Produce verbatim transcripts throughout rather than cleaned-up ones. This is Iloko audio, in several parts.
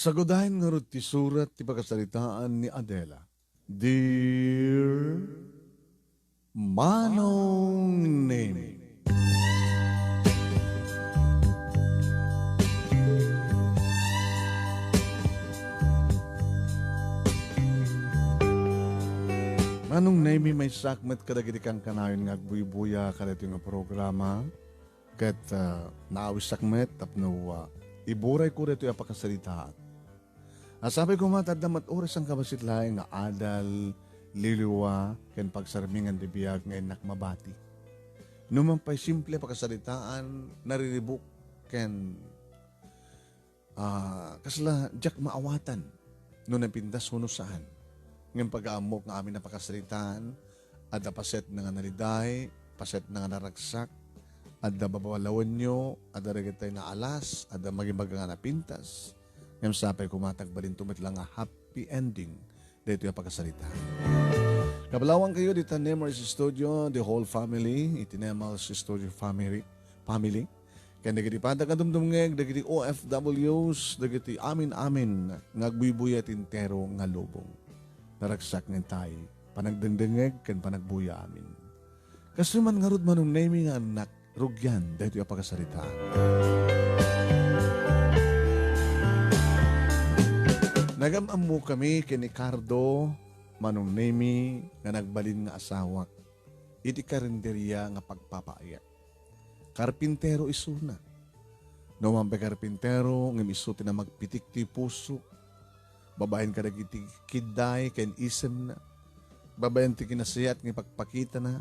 Sagudayen ngarud ti surat ti pakasaritaan ni Adela. Dear Manong Nemi. Manong Nemi, maysaak met kadagiti kankanayon nga agbuybuya kadaytoy nga programa. Ket, ah, naawisak met tapno, ah, iburayko daytoy a pakasaritaan. A sapay koma ta adda met oras a kabassit laeng nga adal, liliwa, ken pagsarmingan ti biag nga innak mabati. Numan pay simple a pakasaritaan, nariribuk ken Ah, kasla diak maawatan no napintas wenno saan. Ngem pagaammok nga amin a pakasaritaan, adda pasetna nga naliday, pasetna nga naragsak, adda babalawenyo, adda dagitay naalas, adda magibaga nga napintas. Ngem sapay koma ta agbalinto met la nga happy ending daytoy a pakasaritaan. Kablawangkayo dita Nemers Studio, the whole family, iti Nemers Studio family, family. Ken dagiti padagdumdumngeg, dagiti O F Ws, dagiti amin-amin nga agbuybuya ti entero nga lubong. Naragsak nga intay panagdengdengngeg ken panagbuya amin. Kastoy man ngarud, Manong Nemi, nga annak, rugian daytoy a pakasaritaan. Nagam-ammokami ken ni Cardo, Manong Nemi, nga nagbalin nga asawak iti karinderia nga pagpapaayat. Karpintero isuna. Numan pay karpintero, ngem isu ti namagpitik ti pusok, babaen kadagiti kidday ken isemna, babaen ti kinasiat nga ipakpakitana.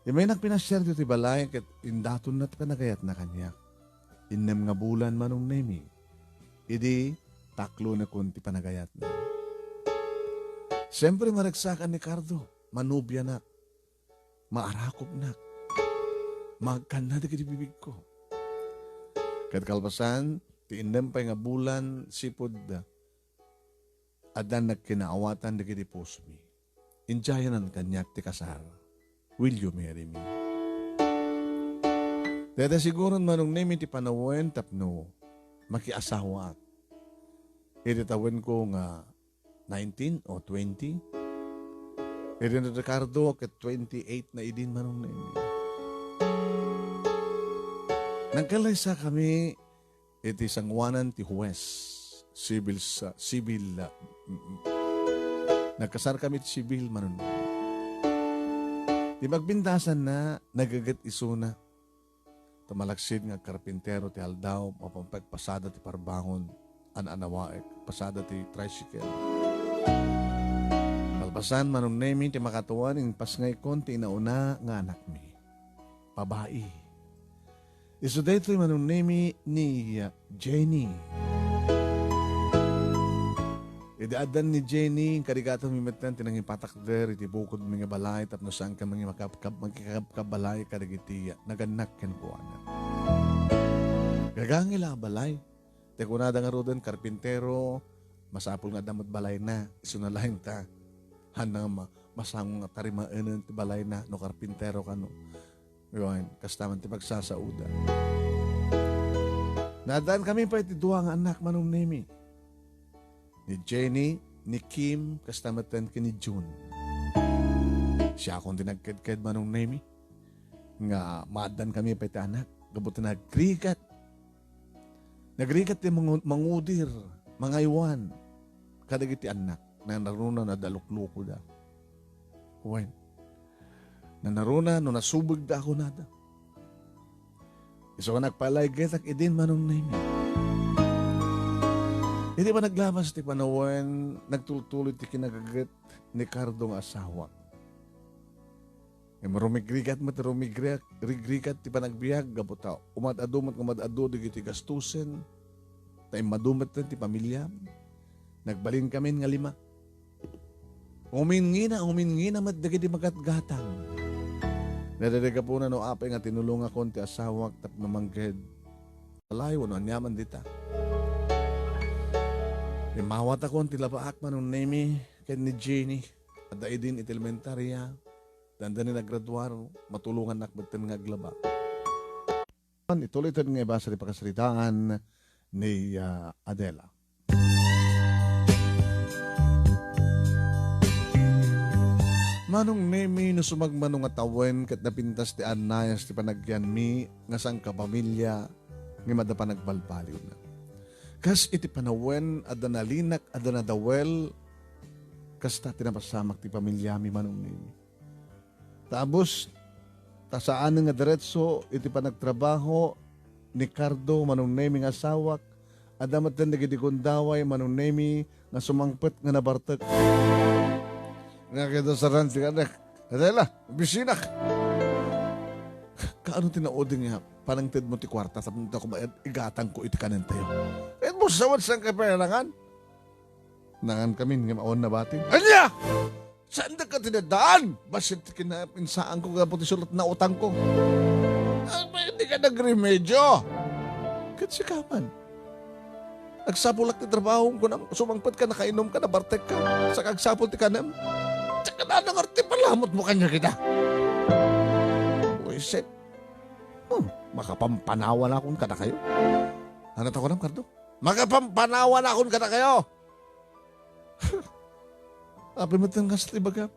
Imaynak pinasiar ditoy balay ket indatonna ti panagayatna kaniak. Innem nga bulan, Manong Nemi, idi taklonekon ti panagayatna. Siempre, maragsakan ni Cardo, manubianak, maarakupnak, maagkanna dagiti bibigko. Ket kalpasan ti innem pay nga bulan, sipud addan nagkinaawatan dagiti pusomi, injayanan kaniak ti kasar. Will you marry me? Dayta siguron, Manong Nemi, ti panawen tapno makiasawaak. Iti tawenko nga nineteen o twenty. Iti ni Ricardo ket twenty-eight na idin, Manong Nemi. Nagkalaysakami iti sangoanan ti huwes, sibil sa, sibil, ah, mm, mm. Nagkasarkami iti sibil, Manong Nemi. Ti pagpintasanna, nagaget isuna. Ta malaksid nga agkarpintero ti aldaw, mapan pay agpasada ti parbangon, an-anawaek, pasada ti tricycle. Kalpasan, Manong Nemi, ti makatuan, impasngaykon ti inauna nga anakmi. Babai. Isu daytoy, Manong Nemi, ni, ah, Jenny. Idi addan ni Jenny, karigatanmi metten ti nangipatakder iti bukodmi nga balay tapno saankami nga makabkab-, makikabkabbalay kadagiti nagannak kenkuana. Gagangila a balay. Ti kunada ngaruden, karpintero, masapul nga adda met balayna, isuna laeng ta. Haan nga ma-, masango nga tarimaenen ti balayna no karpintero kano. Wen, kasta man ti pagsasaoda. Naaddankami pay ti dua nga annak, Manong Nemi. Ni Jenny, ni Kim, kasta metten ken ni June. Siakon ti nagkedked, Manong Nemi, nga maaddankami pay ti anak, gapu ta nagrigat. Nagrigat ti mangu-, mangudir, mangaywan kadagiti annak. Nanaruna no adda luklukoda. Wen, nanaruna no nasubegda a kunada. Isu nga nagpalaygetak idin, Manong Nemi. Iti panaglabas ti panawen, nagtultuloy ti kinagaget ni Cardo nga asawak. Ngem rumigrigat met, rumigrigat, rigrigat ti panagbiag, gapu ta umad-adu met nga umad-adu dagiti gastusen, ta immadu met ti pamiliam. Nagbalinkamin nga lima. Uminngina, uminngina met dagiti magatgatang. Nadagiti gapuna no apay nga tinulongakon ti asawak tapno mangged balay wenno aniaman dita. Immawatakon ti labaak, Manong Nemi, ken ni Jenny. Adda idin iti elementaria. Dandani naggraduar, matulongannak metten nga aglaba. Ituloyten nga ibasa ti pakasaritaan ni, ah, Adela. Manong Nemi, no sumagmano nga tawen ket napintas ti annayas ti panagyanmi nga sangkapamilya, ngem adda panagbalbaliwna. Kas iti panawen, adda nalinak, adda nadawel, kasta ti napasamak ti pamilyami, Manong Nemi. Tabus, ta saanen nga diretso iti panagtrabaho ni Cardo, Manong Nemi nga asawak, adda met dagiti gundaway, Manong Nemi, nga sumangpet nga nabartek. Nga kida saran ti kanek. Adela, bisinak. Kaano ti nauding nga panangtedmo ti kuarta tapno ta kumaed igatangko iti kanentayo? Ket mo sawen saan kay panalangan? Nangan kami nga awan nabati. Ania? Saan da ka tinadaan? Basit ti kinainsaanko gapu ti sulat na utangko. Ay, hindi ka nagremedyo. Ket sika man. Agsapulak ti trabahom, kunam, sumangpet ka, nakainom ka, nabartek ka. Saka agsapul ti kanem. Saka nanangar ti palamot mo kanya kita. Buisit. Hmm, makapampanawan akon kada kayo. Ano ta kunam, Cardo? Makapampanawan akon kada kayo. Apay met nga kasta ti bagam.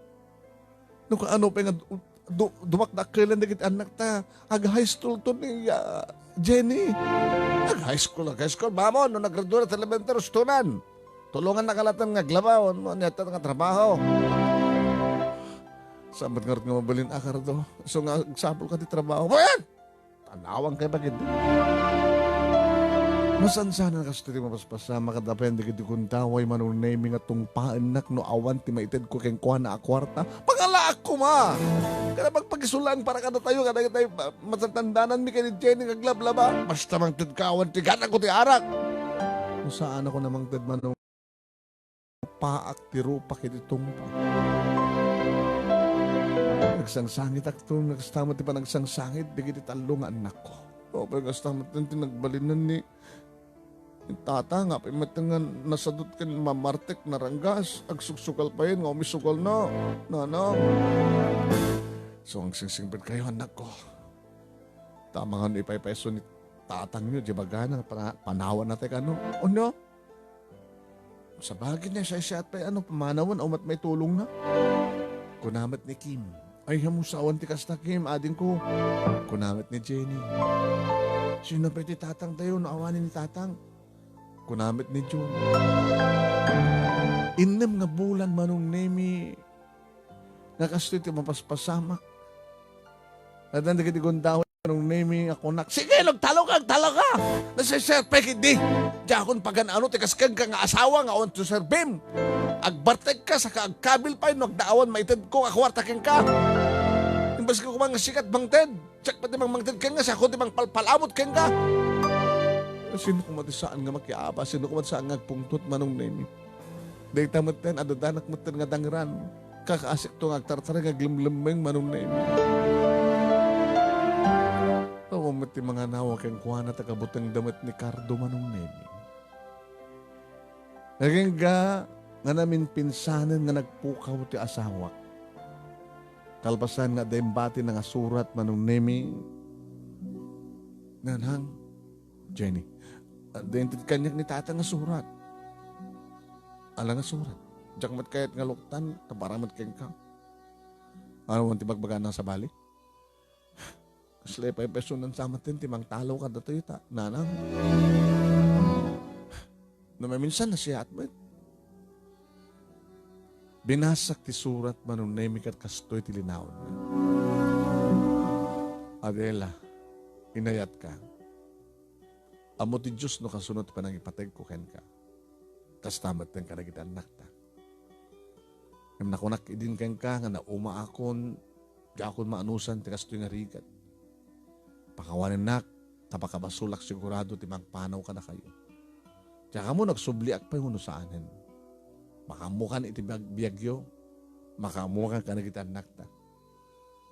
No kaano pay nga du-, du-, dumakdakkelan dagiti annakta. Ag-high school to ni, ah, Jenny. Ag-high school, ag-high school. Mamon, no nagradua ti elementary, ustonan. Tulongannaka latta nga aglabaw, no, ania ta nga trabaho. Saan met ngarud nga mabalin, a, Cardo? So nga, agsapul ka ti trabaho. Ayan! Tanawan kay bagid. Masansanan kasto ti mapaspasamak ket apay dagiti gundaway, Manong Nemi, nga tungpaennak no awan ti maitedko kenkuana a kuarta. Pangalaak koma! Kada pagpakisulang para kadatayo, kada itay, ah, masatandanan mi ken ni Jenny nga aglablaba. Basta mangted ka awan ti gatangko ti arak. No saan ako na mangted, Manong paak ti rupak iti tungpa. Nagsangsangitakto, nagkasta met ti panagsangsangit dagiti tallo nga annakko. O, pay kasta met ti nagbalinan ni, ni tata, nga apay met nga nasadut ken mamartek, naranggas, agsugsugal payen nga umisugal na, nanang. So, agsingsingpet kayo, annakko. Tama nga no ipaypayso ni tatangyo, di bagana, pana-, panawan na tayo kano. O no? Sabagay na, siya-siya at pay, ano, pamanawan, umat may tulong na. Kunamet ni Kim. Ay, hamusawan ti kasta, Kim, ading ko. Kunamet ni Jenny. Sino pa iti tatang tayo, no awanin ni tatang? Kunamet ni Jun. Innem nga bulan, Manong Nemi, nga kastoy ti mapaspasamak. Addan dagiti gundaway, Manong Nemi, a kunak, "Sige, agtalo ka, agtalo ka! Nasiserpe kidi! Diakon pagan-ano ti kas kenka nga asawa nga awan ti serbim! Agbartek ka, saka agkabil pay no agdaawan maited ko a kuarta kenka! Imbes ko koma nga sikat mangted, siak pay ti mangmangted kenka, siak ti mangpalpalamut kenka!" Sino koma ti saan nga makiaba? Sino koma ti saan nga agpungtot, Manong Nemi? Dayta metten, adadanak metten nga dangran. Kakasikto nga agtartareng, aglemlemmeng, Manong Nemi. Awan met ti manganawa kenkuana ta kabutengda met ni Cardo, Manong Nemi. Agingga nga naminpinsanen nga nagpukaw ti asawak. Kalpasan nga adda imbati nga surat, Manong Nemi. Nanang, Jenny, adda inted kaniak ni tata nga surat. Ala nga surat? Diak met kayat nga luktan, ta para met kenka. Ano man ti bagbagana, sabali? Kasla pay personan sa met ti mangtalo kadatoy ta, nanang. No maminsan, nasiyaat met. Binasak ti surat, Manong Nemi, ket kastoy ti linaonna. Adela, inayatka. Ammo ti Dios no kasunot ti panangipategko kenka. Kasta metten kadagiti annakta. Ngem nakunak idin kenka nga naumaakon, diakon maanusan ti kastoy nga rigat. Pakawanennak, ta pakabasolak, sigurado ti mangpanaw kadakayo. Diak ammo no agsubliak pay wenno saanen. Makaammokan iti biag-, biagyo, makaammokan kadagiti annakta.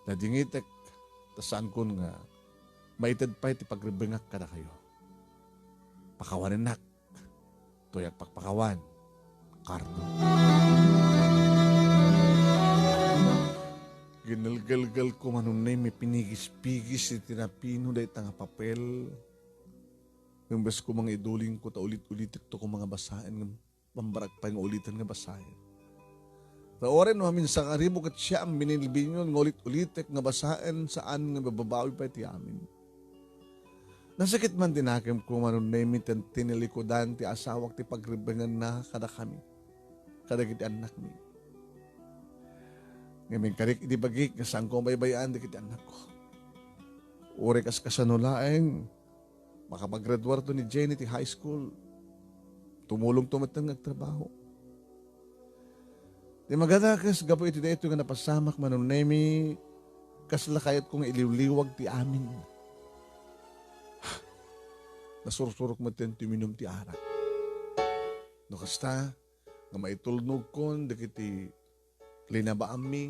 Nadingitek, ta saankon nga maited pay ti pagrebbengak kadakayo. Pakawanennak, toy agpakpakawan, Cardo. Ginelgelgel ko, Manong Nemi, pinigis-pigis iti napino dayta nga papel. Imbes ko nga idulingko ta ulit-ulitek to ko nga basaen, ngem mambarak pay nga uliten nga basaen. Ta uray no amin sangaribuk ket siak binilbinyon nga ulit-ulitek nga basaen, saan nga mababawi pay ti amin. Nasakit man ti nakemko, Manong Nemi, ta tinalikudan ti asawak ti pagrebbengenna kadakami, kadagiti annakmi. Ngem inkarik iti bagik nga saanko a baybay-an dagiti annakko. Uray kas kasano laeng, makapaggraduarto ni Jenny ti high school, tumulongto metten nga agtrabaho. Ti magadakes gapu iti daytoy nga napasamak, Manong Nemi, kasla kayatko nga iliwliwag ti amin. Nasursurok metten ti uminum ti arak. No kasta, nga maitulnogkon dagiti linabaammi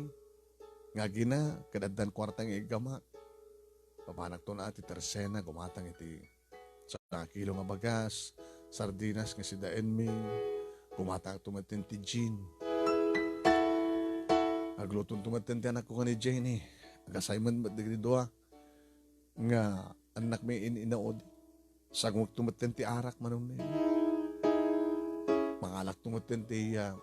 nga agina ket addan kuarta nga iggamak. Papanakto na ti tersena, gumatang iti sa kilo nga bagas, sardinas nga sidaenmi, gumatangto metten ti gin. Aglutonto metten ti anakko ken ni Jenny. Agasaymen met dagiti dua nga annakmi in-inaudi. Sangokto metten ti arak, Manong Nemi. Mangalakto metten ti, ah,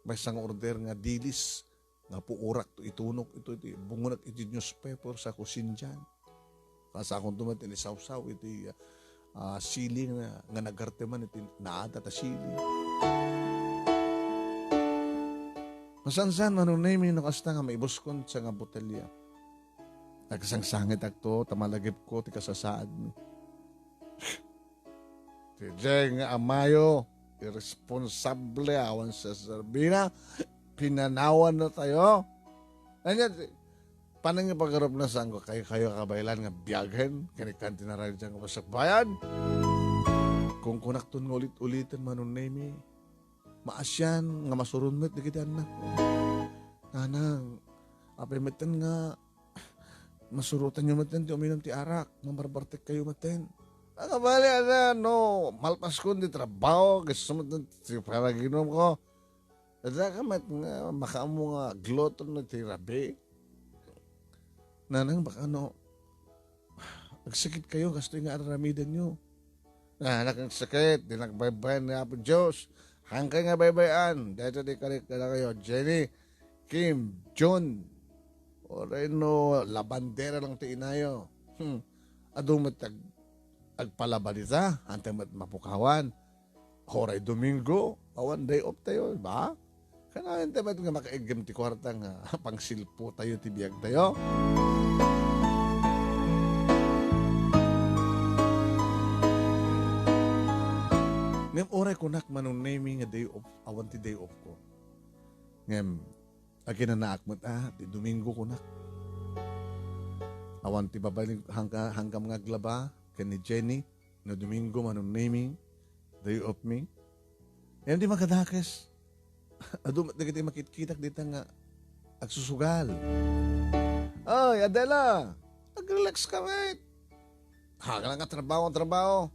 maysa nga order nga dilis nga puorakto itunok ito iti bungonak iti newspaper sa kusindian. Kasakonto metten isawsaw iti, ah, sili nga, nga nagarte man iti naada ta sili. Masansan, Manong Nemi, no kasta nga maibuskon sa nga botelya. Nagsangsangitakto ta malagipko ti kasasaadmi. Ti Jeng nga amayo, irresponsable, awan seserbina, pinanawan na tayo. Ania ti panangipagarupna, saanko, kayo, kayo kabaylan nga biagen, kanikan ti naragidan nga pasakbayan. Kunkunakton nga ulit-uliten, Manong Nemi, maasian nga masuron met dagiti annak. Nanang, apay metten nga masurotanyo metten ti uminum ti arak, mamarbartek kayo metten. Nakabali, ada, no, malpaskon ti trabaho, gusto metten ti paraginom ko. Ada ka met nga makaammo nga agluto no ti rabi. Nanang, baka no, agsakit kayo, kastoy nga araramidenyo. Ah, nakagsakit, di nagbaybayan ni Apo Dios. Hangkay nga baybayan, dayta di karik kadakayo, Jenny, Kim, John, uray no labandera lang ti inayo. Hmm. Adu met ag-, agpalaba dita, hantay met mapukawan. Uray Domingo, awan day off tayo, ba? Kanayon tayo met nga makaiggem ti kuarta nga pangsilpo tayo ti biag tayo. Ngem uray kunak, Manong Nemi, nga day off, awan ti day off ko. Ngem, aginanaak met a, ti Domingo kunak. Awan ti babaling hangka-, hangkam nga aglaba, ken ni Jenny, no Domingo, Manong Nemi, day off mi. Ngem ti makadakes, adu met dagiti makitkitak dita nga agsusugal. Ay, Adela, ag-relax ka met. Hagala nga trabaho, trabaho.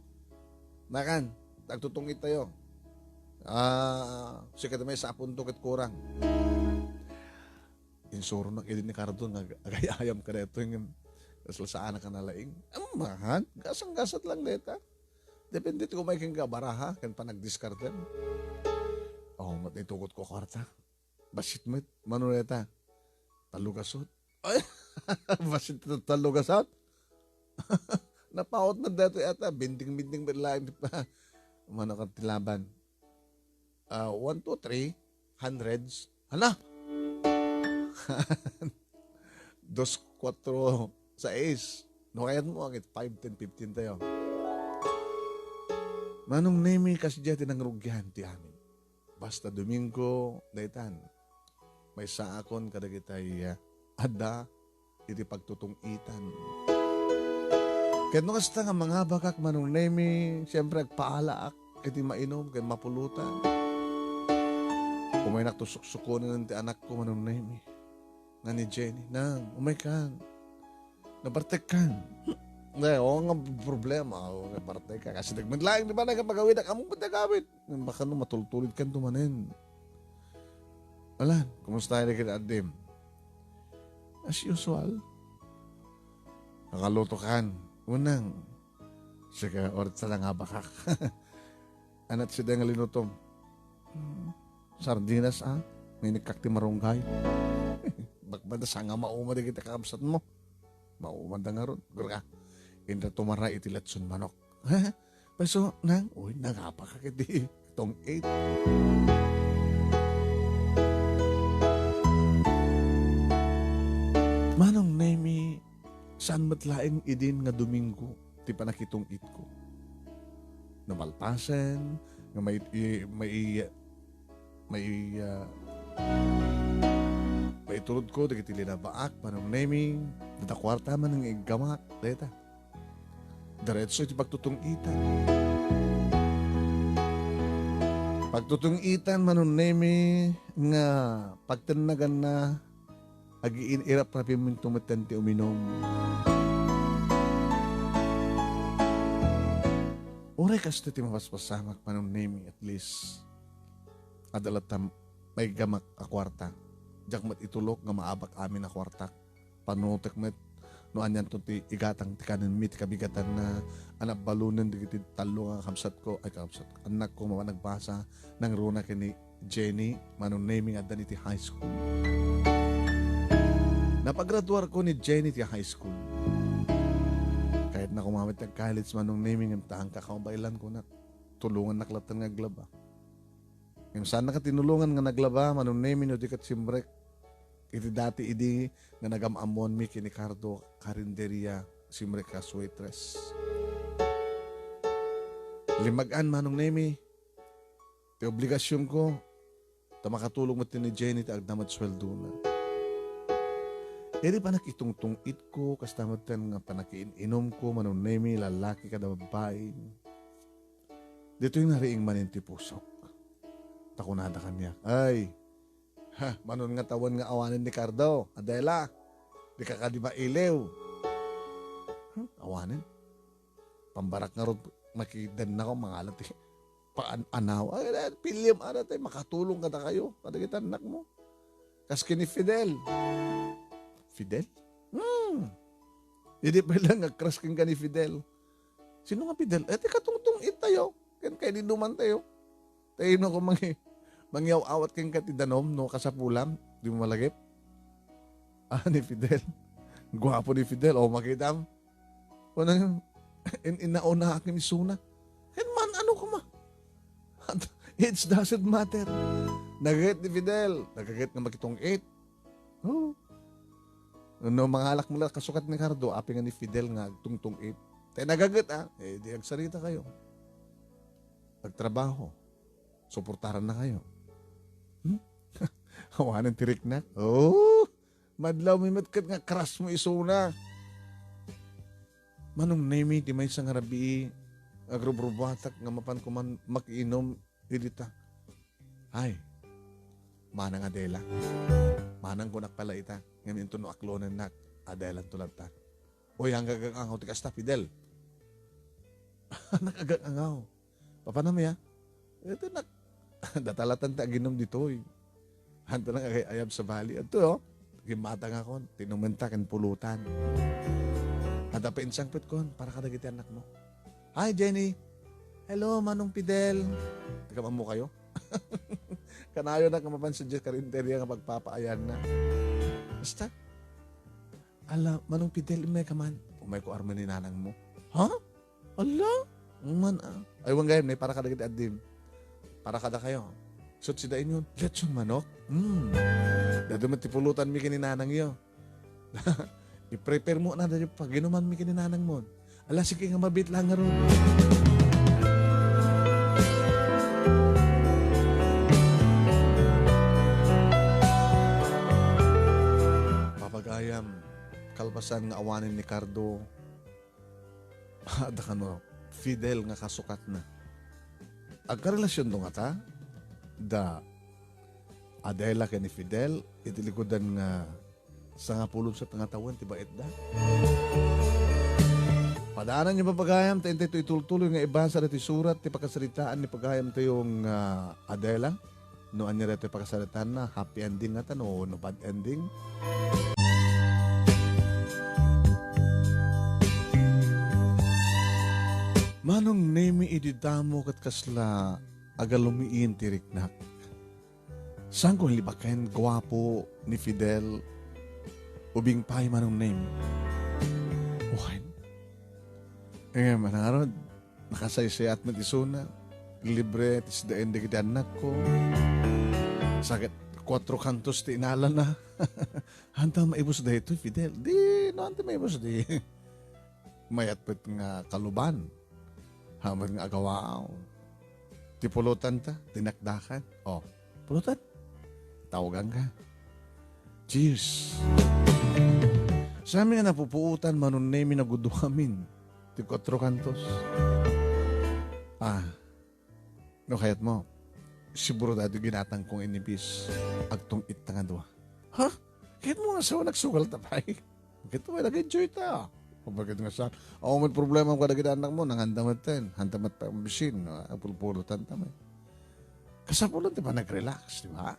Nakan, agtutungit tayo. Ah, sikat may sapunto ket kurang. Insuronak idi ni Cardon nga ag-, agay-ayam ka daytoy ngem kasla saanak a nalaing. Ammahan, gasang-gasat lang dayta. Depende ti umay kenka baraha ken panagdiskartem. Oh, mat itugot ko kuarta. Bassit met, mano dayta? Tallo gasut. Ay, bassit ta tallo gasut. Napaut met daytoy ata, binding-binding met laeng ti pa-, mano ka ti laban. Ah, one, two, three, hundreds. Hala! Dos, kuatro, sais. No kayat mo, agit five, ten, fifteen tayo. Manong Nemi, kasdiay ti nangrugian ti amin. Basta Domingo, daytan. Maysaakon kadagitay, ah, adda iti pagtutung-itan. Ket no kasta nga mangabakak, Manong Nemi, siempre agpaalaak iti mainum ken mapulutan. Umaynak to suksukonen ti anakko, Manong Nemi. Nga ni Jenny, "Nang, umaykan. Nabartekkan." "Nay, o nga problema, o nga bartekkan. Kasi dagmit laeng di ba nagpagawidak? Among pagkagawid." Baka no matultulid kan tumanen. Alan, kumusta ni ken addim? As usual. Nakaluto kan. Unang. Sige, orit sa nga bakak. Anat si nga linutom. Hmm, sardinas, ah. Nga inikkak ti marunggay. Bakbada, sanga mauma dagiti kakabsatmo. Maumanda ngarud. Gura, inra tumara iti letson manok. Peso, nang, uy, nagapaka kiti tong-it. Manong Nemi, saan met laeng idin nga Domingo ti panakitong-itko. No malpasen, nga may, i-, may, may, ah, maiturod ko dagiti linabaak, Manong Nemi, dita kuarta man nga iggamak, dayta. Diretso iti pagtutong-itan. Pagtutong-itan, Manong Nemi, nga pagtennaganna, agiin-iraprapim metten ti uminum. Uray kastoy ti mapaspasamak, Manong Nemi, at least, adda latta maiggamak a kuarta. Diak met itulok nga maabak amin a kuartak. Panunotek met no anianto ti igatang ti kanenmi ti kabigatanna a nabbalunen dagiti tallo nga kakabsatko, ay, kakabsatko, annakko, mapan agbasa, nangruna ken ni Jenny, Manong Nemi nga addan iti high school. Napagraduarko ni Jenny ti high school. Kayatna koma met ti ag-college, Manong Nemi, ngem ta angka ka mabaelan, kunak. Tulongannak latta nga aglaba. Ngem saannak a tinulongan nga naglaba, Manong Nemi, no di ket simrek iti dati idi nga nagam-ammoanmi ken ni Cardo, karinderia, simrek kas waitress. Limmag-an, Manong Nemi, ti obligasionko, ta makatulong met ni Jenny ti agna met sueldona. Idi panakitungtong-itko, kasta metten nga panakiin-inumko, Manong Nemi, lallaki kada babbai, ditoy nariing manen ti pusok. Ta kunada kaniak, "Ay, ha, manon nga tawen nga awanen ni Cardo, Adela, dika kadi mailiw." Hmm, awanen? Pambarak ngarud, makidennako, mangala ti paan-anaw. Ay, ay, piliem, ada tay makatulong kadakayo, kadagiti annakmo. Kas ken ni Fidel. Fidel? Hmm. Idi pay lang nga crush kenka ni Fidel. Sino nga Fidel? Eh, ti katungtong-it tayo. Ken kaidinuman tayo. Tayo na ko mangi-, mangiaw-awat kenka ti danom no kasapulam, di mo malagip. Ah, ni Fidel. Guwapo ni Fidel. O, makitam. Kunam, in-, inauna akin isuna. Ken man, ano ka ma? It doesn't matter. Nagaget ni Fidel. Nagaget nga makitong-it. Oh. No, mangalak mo lang kasukat ni Cardo, api nga ni Fidel nga agtungtong-it. Tay nagaget, ah. Eh, di agsarita kayo. Agtrabaho. Suportaran na kayo. Hmm? Awanen ti riknak. Oh! Madlaw mi met ket nga crush mo isuna. Manong Nemi, ti maysa nga rabii, agrubrubuatak nga mapan ko man makiinom, idita. Ay, manang Adela. Manang kunak pala ita. Ngem inton no aklonennak, Adela to latta. Oy, nagagang-angaw ti kasta, Fidel. Nagagang-angaw. Papanam ya? Ito nak-, datalatan ti aginum ditoy. Hanto lang agay-ayab sa bali. Adto, oh. Gimmata nga kon, tinumenta ken pulutan. Adda pa insangpet kon, para kadagiti anak mo. "Hi, Jenny." "Hello, Manong Fidel." Taga-ammo kayo? Kanayon na kamapan sa Diyos karinderya nga pagpapaayan na. Basta, "Ala, Manong Fidel, umay ka man." "Umay ko armen ni nanang mo." "Ha? Ala? Man, ah." Ay, wan gayam, ne, para kadagiti addim. Para kada kayo. Sut sida inyo, "Lechon manok?" Hmm. Dadu met ti pulutan mi ken ni nanang yo. I-prepare mo na dahil paginuman mi ken ni nanang mo. Ala, sige nga mabit lang nga ron. Papagayam, kalpasan nga awanen ni Cardo, adda kano Fidel nga kasukatna. Agkarelasion do ngata, da Adela ken ni Fidel, iti likudan nga sangapulo sa nga tawen ti baetda. Padanan niyo, papagayam, ta intay to itultuloy nga ibasa dati surat ti pakasaritaan ni pagayam tayo nga Adela. No ania daytoy pakasaritaanna, happy ending ngata no, no bad ending? Manong Nemi, idi damo ket kasla agalumiin ti riknak. Saanko libaken, guapo ni Fidel, ubing pay Manong Nemi. Wen. Eh, manarod, nakasaysayat met isuna. Libre ti sidaen dagiti annakko. Sakit, kuatro kantos ti inalana. Haanta maibus daytoy, Fidel. Di, no, haanta maibus di. Mayat met nga kaluban. Hamat nga agawaaw. Ti pulotanta, dinakdakan. Oh, pulotan. Tawagan ka. Cheers. Sami nga napupuotan, Manong Nemi, naguduamin. Ti kuatro kantos. Ah, no kayat mo, siguro dati ginatang kong inibis. Agtung-it ta nga dua. Ha? Kayat mo nga sawa nagsugal ta pay? Kayat mo, nag-enjoy ta. Bakit nga sa, oh, may problema ka dagiti anak mo, nanganda met ten. Hanta met pa ang bisin, no? Pulpulotan ta met. Kasapulan ti panag-relax, di ba?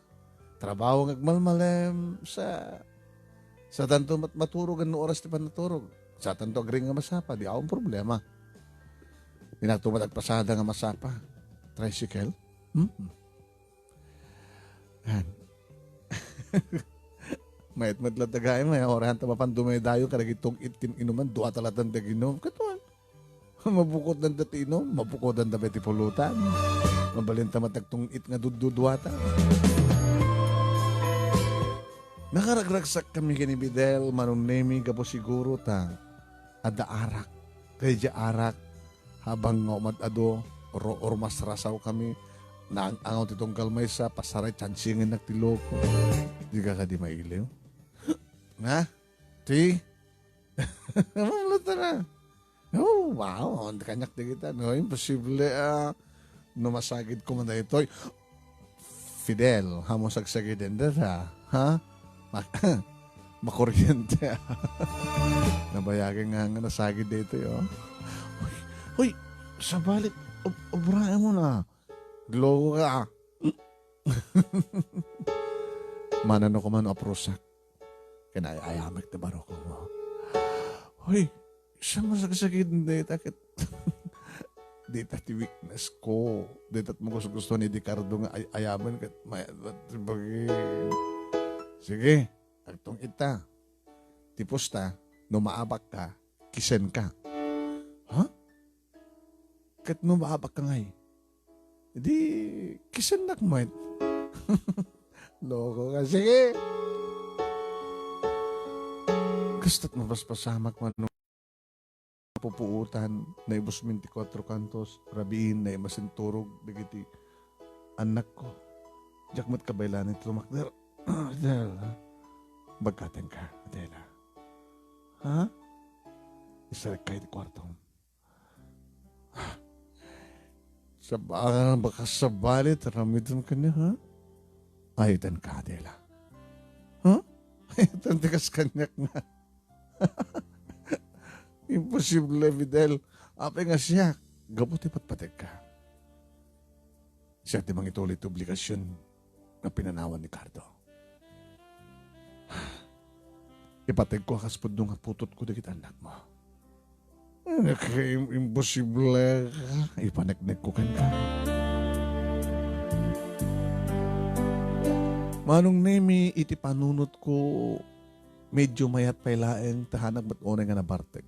Trabaho nga agmalmalem sa, sa tanto mat-, maturog, no oras ti panaturog. Sa tanto agring nga masapa, di awan problema. Inakto met agpasada nga masapa. Tricycle? Hmm? Yan. Mayat met la tagay, may oras ta mapan dumaydayo, kadagitong it kin inuman, dua ta latan daginum. Katuan. Mabukodanta ti inum, mabukodanta pay ti pulutan. Mabalinta matagtung it nga dudduduata. Nakaragragsak kami ken ni Fidel, Manong Nemi, gapu siguro ta adda arak. Kay di arak, habang nga umad-ado, ro-, urmasrasaw kami, naang-angaw ti tunggal maysa, pasaray, tiansingennak ti loko. Di ka kadi mailiw? Ha? Ti? Mamlata na. Oh, wow, kaniak di kita. No, imposible, ah, no masagid ko man daytoy. Fidel, hamo sagsagiden data, ha? Mak-, makuryente, ah. Nabayagan nga nga nasagid daytoy, oh. Hoy, hoy, sabali, ob-, obraen mo na. Gloko ka, ah. Manano ko man, aprusak. Ken ay-ayamek ti barukon mo. Hoy, saan mo sagsagiden dayta ket dayta ti weakness ko. Dayta ti magugustuhan ni Ricardo nga ay-ayamen ket may-, bagi. Sige, agtung-it ta. Ti pusta, no maabak ka, kisen ka. Ha? Ket no maabak ka ngay, di kisennak met. Loko ka. Sige. Kasta't mapaspasamak man no pupuotan, naibus min ti kuatro kantos, rabiin, naimasin turog dagiti annakko. Diak met kabaelan ti lumakder. Adela, bagkaten ka, Adela. Ha? Isarek ka iti kuartom. Saba-, baka sabali, taramidem kaniak, ha? Ayutan ka, Adela. Ha? Ayutan ti kas kaniak nga. Imposible, Fidel. Apay nga siak, gapu ti patpategka. Siak ti mangituli ti obligasion nga pinanawan ni Cardo. Ipategko a kas pudno nga putotko dagiti annakmo. Im-, imposible. Ipaneknekko kenka. Manong Nemi, iti panunotko, medyo mayat pay laeng, ta hanak met unay nga nabartek.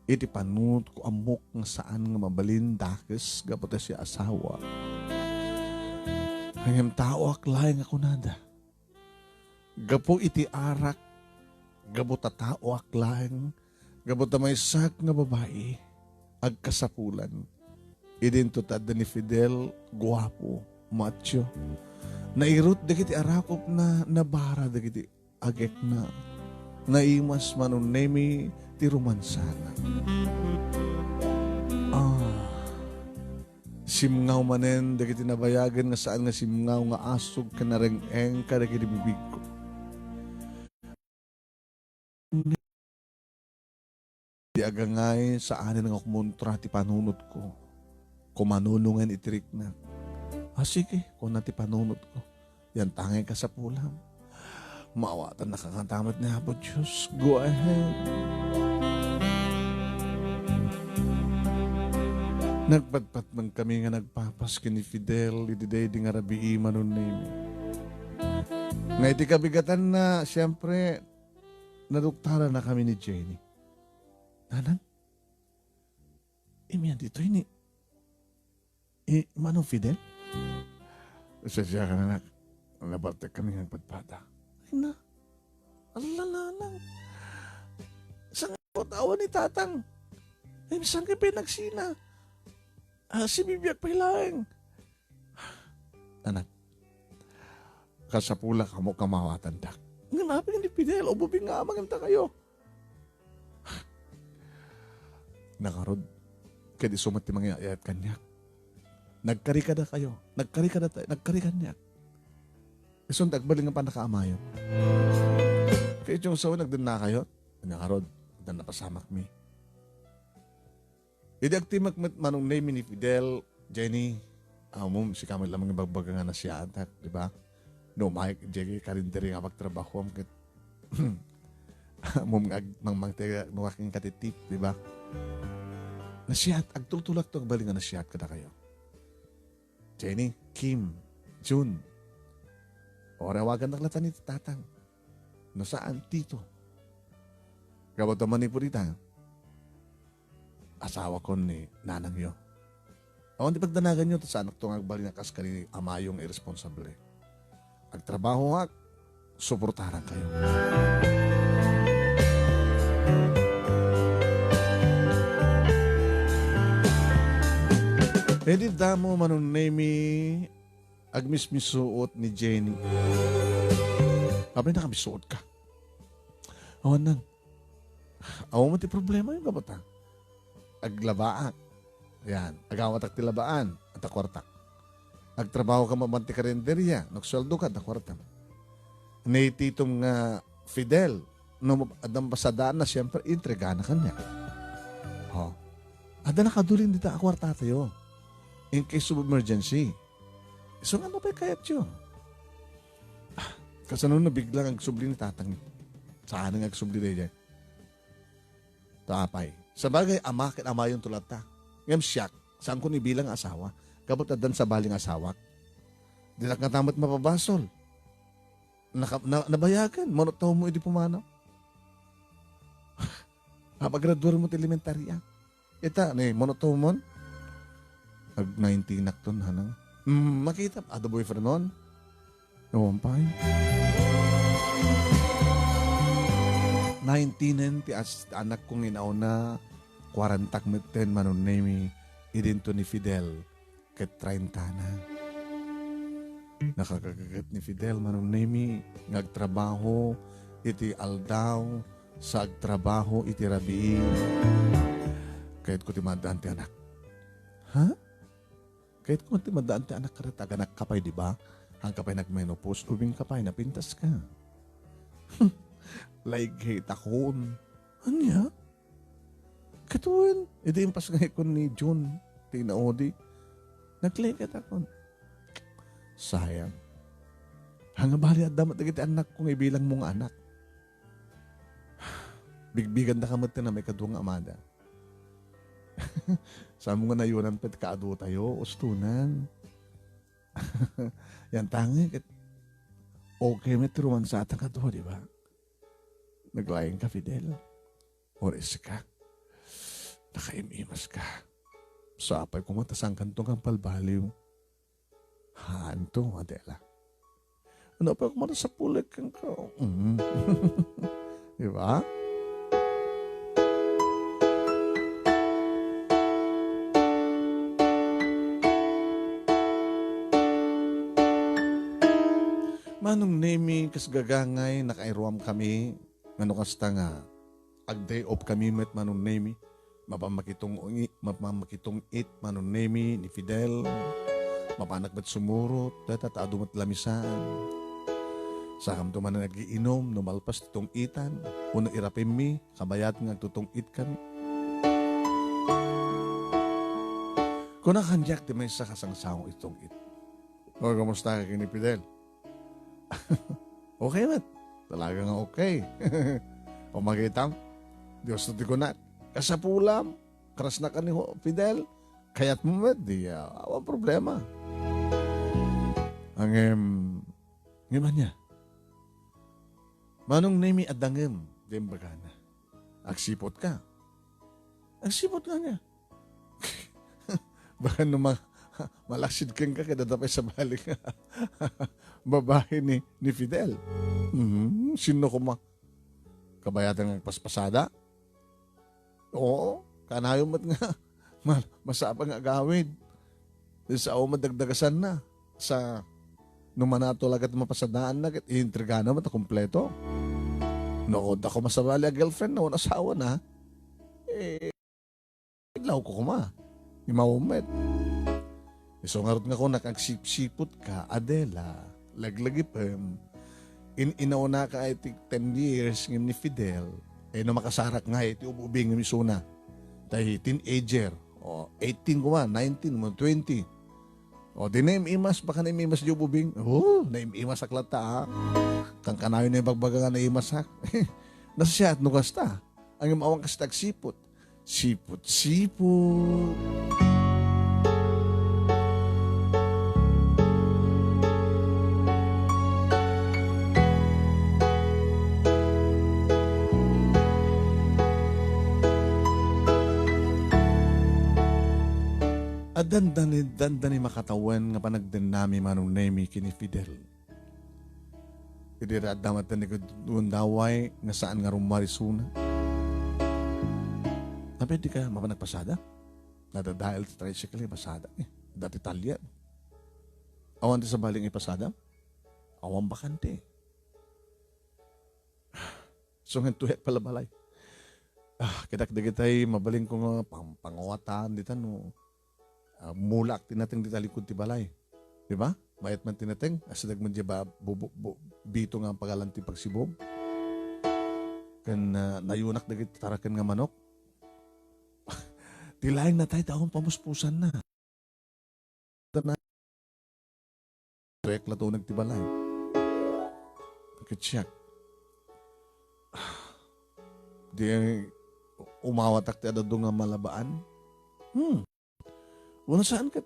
Iti panunotko, ammok nga saan nga mabalin dakes gapu ta siak asawa. Ngem taoak laeng a kunada. Gapu iti arak, gapu ta taoak laeng, gapu ta maysak nga babai, agkasapulan. Idinto ta adda ni Fidel, guapo, macho. Nairut dagiti arakupna, nabara dagiti agekna. Naimas Manong Nemi ti romansana. Ah, simngaw manen dagiti nabayagen nga saan nga simngaw nga asug ken nareng-eng kadagiti bibigko. Ti agangay saanen nga kumontra ti panunotko. Kumanunongen iti riknak. "Ah, sige," kuna ti panunotko. "Yantangay kasapulam. Maawatan nakakatamet ni Apo Dios. Go ahead." Nagpatpat man kami nga nagpapas ken ni Fidel iti daydi nga rabii, Manong Nemi. Nga iti kabigatanna, siyempre, naduktaranna kami ni Jenny. "Nanang, imian ditoy ni, i, Manong Fidel?" "Pasensya ka, anak. Nabartek kami nga agpadpada." "Ay na, ala, nanang. Saan nga awan ni tatang? Ay, saan kayo pinagsina? Ah, si bibiag pay laeng." "Anak, kasapula kamo kamawatandak. Ngem apay ni Fidel, ubing nga amangem ta kayo." Nakarod, ket isu met ti mangyayat kaniak. Nagkarikada kayo, nagkarikada tayo, nagkari kaniak. Isun ti agbalin nga pannakaamayo. Kay iti sawen, agdennakayo, nakarod, adda napasamakmi. Idi agtimek met Manong Nemy ni Fidel, Jenny, ammom, sika met laeng ibagbaga nga nasiatak, di ba? No, umayek idiay karinderya nga pagtrabahoam ket ammom nga ag-, mangmangteg no akin katitip, di ba? Nasiat, agtultulakto agbalin nga nasiat kadakayo. Jenny, Kim, Jun, o, awagannak latta ni tatang. No saan, tito. Gapu ta manipud ita, asawakon ni nanangyo. Awan ti pagdanaganyo, ta saanakto nga agbalin a kas kani amayo nga irresponsable. Agtrabahoak, suportaran kayo. Idi damo, Manong Nemy, agmismisuot ni Jenny. Apay, nakabisuot ka? Awan nang. Awan man ti problema yung kabata. Aglabaak. Yan. Agawatak ti labaan. Adda kuartak. Agtrabaho ka mapan ti karinderya. Nagsueldo ka, adda kuartam. Ni titom nga Fidel, no mab-, adda mapasadaan na, siyempre, intregana kanya. Oh. Adda nakadulin dita a kuarta tayo. In case of emergency. So, ano pa'y kayatyo? Ah, kasano no biglang agsubli ni tatang? Saan nga agsubli daydiay? Ta apay. Sabagay, ama ken amayon to latta. Ngem siak, saanko ni bilang nga asawa. Gapu ta addan sabali nga asawak. Dinak ngata met mapabasol. Naka-, na-, nabayagen, mano taw mo idi pumanaw. Apagraduar mo ti elementarya. Ita, ni, mano taw mon? Ag nineteen akton, hanang. Hmm, makita, ada boyfriend mon? Awan pay. Nineteen ti as-, anak kong inauna, kuarantak metten, Manong Nemy, idinto ni Fidel, ket treinta na. Nakakagaget ni Fidel, Manong Nemy, nga agtrabaho iti aldaw sa agtrabaho iti rabii. Kayatko ti maddaan ti anak. Ha? Kayatko ti maddaan ti anak, ket aganakka pay, di ba? Haanka pay nagmenopause, ubingka pay, napintaska. Laig hate akon. Ania? Ket wen, idi impas nga ikon ni Jun, ti inaudi, naglegat akon. Sayang. Haan nga bali, adda met dagiti annakko nga ibilangmo nga anak. Bigbigandaka met ti maikadua nga amada. Saanmo nga nayonan pay ti kaadu tayo, ustonan. Yan tangi ket okay met ti romansata kadua, di ba? Naglaing ka, Fidel. Oris ka. Nakaim-imas ka. Sapay koma ta saan kanto nga agbalbaliw. Haanto, Adela. Ano pa koma ta sapulek kenka? Mm. Di ba? Manong Nemy, kas gagangay, nakairuam kami. Ngano kasta nga ag-day off kami met, Manong Nemy? Mapan makitung-, mapan makitungit, Manong Nemy, ni Fidel. Mapanak met sumurot, dayta ta adu met lamisaan. Sakamto manen agiinom no malpas ti tung-itan, wenno irapimmi, kabayat nga agtutungit kami. Kuna kaniak ti maysa kasangsango iti tung-it. O, kumusta ka ken ni Fidel? Okay met. Talaga nga okay. O, makitam, Dios ti kunak. Kasapulam, krasnak ni Ho-, Fidel. Kayatmo met, di, ah, awan problema. Ngem, Ngem ania? Manong Nemi, adda ngem, diay imbagana. Agsiputka. Agsiput nga niya. Baka no ma-, malaksid kenka, ket adda pay sabali nga babae ni, ni Fidel. Mhm, sino koma? Kabayatan nga agpaspasada? Oo, kanayon met nga ma-, masapa nga agawid. Sa awan madagdagasanna. Sa no manato lagat mapasadaanna, ket ientregana met a kompleto. No, adda koma sabali a girlfriend na, wenno asawana, eh, idlawko koma. Immawem met. Isu ngarud nga kunak, agsipsiputka, Adela, laglagipem. In-, inaunaka iti ten years ngem ni Fidel, eh, no makasarak nga iti ub-ubing ngem isuna. Tay teenager, o, eighteen koma, nineteen, mo twenty. O, di naim-imas, baka naim-imas di ub-ubing. O, naim-imasak latta, a. Kankanayon nga ibagbaga nga naimasak. Nasiat no kasta. Ngem awan kasta agsiput. Siput-siput. Addan, dandani makatawen nga panagdennami, Manong Nemi, ken ni Fidel. Idi adda met ni gundaway nga saan nga rummuar isuna. Apay dika mapan agpasada? Nadadael ti tricycle, eh, pasada, eh. Dati talya. Awan ti sabali nga ipasada? Awan bakante. Isu nga intoyak pay la balay. Ah, kitak dagitay mabalinko nga pang-, pangawatan dita no, ah, mulak ti nateng dita likud ti balay. Di ba? Mayat man ti nateng, asideg man diay ba-, bu-, bu-, bu-, bito nga pagalan ti pagsibug. Ken, ah, nayunak dagiti taraken nga manok. Ti laeng natay ta awan pamuspusanna. Tuek la tuneg ti balay. Ket siak. Di umawatak ti adadu nga malabaan. Hmm. Wenno saan ket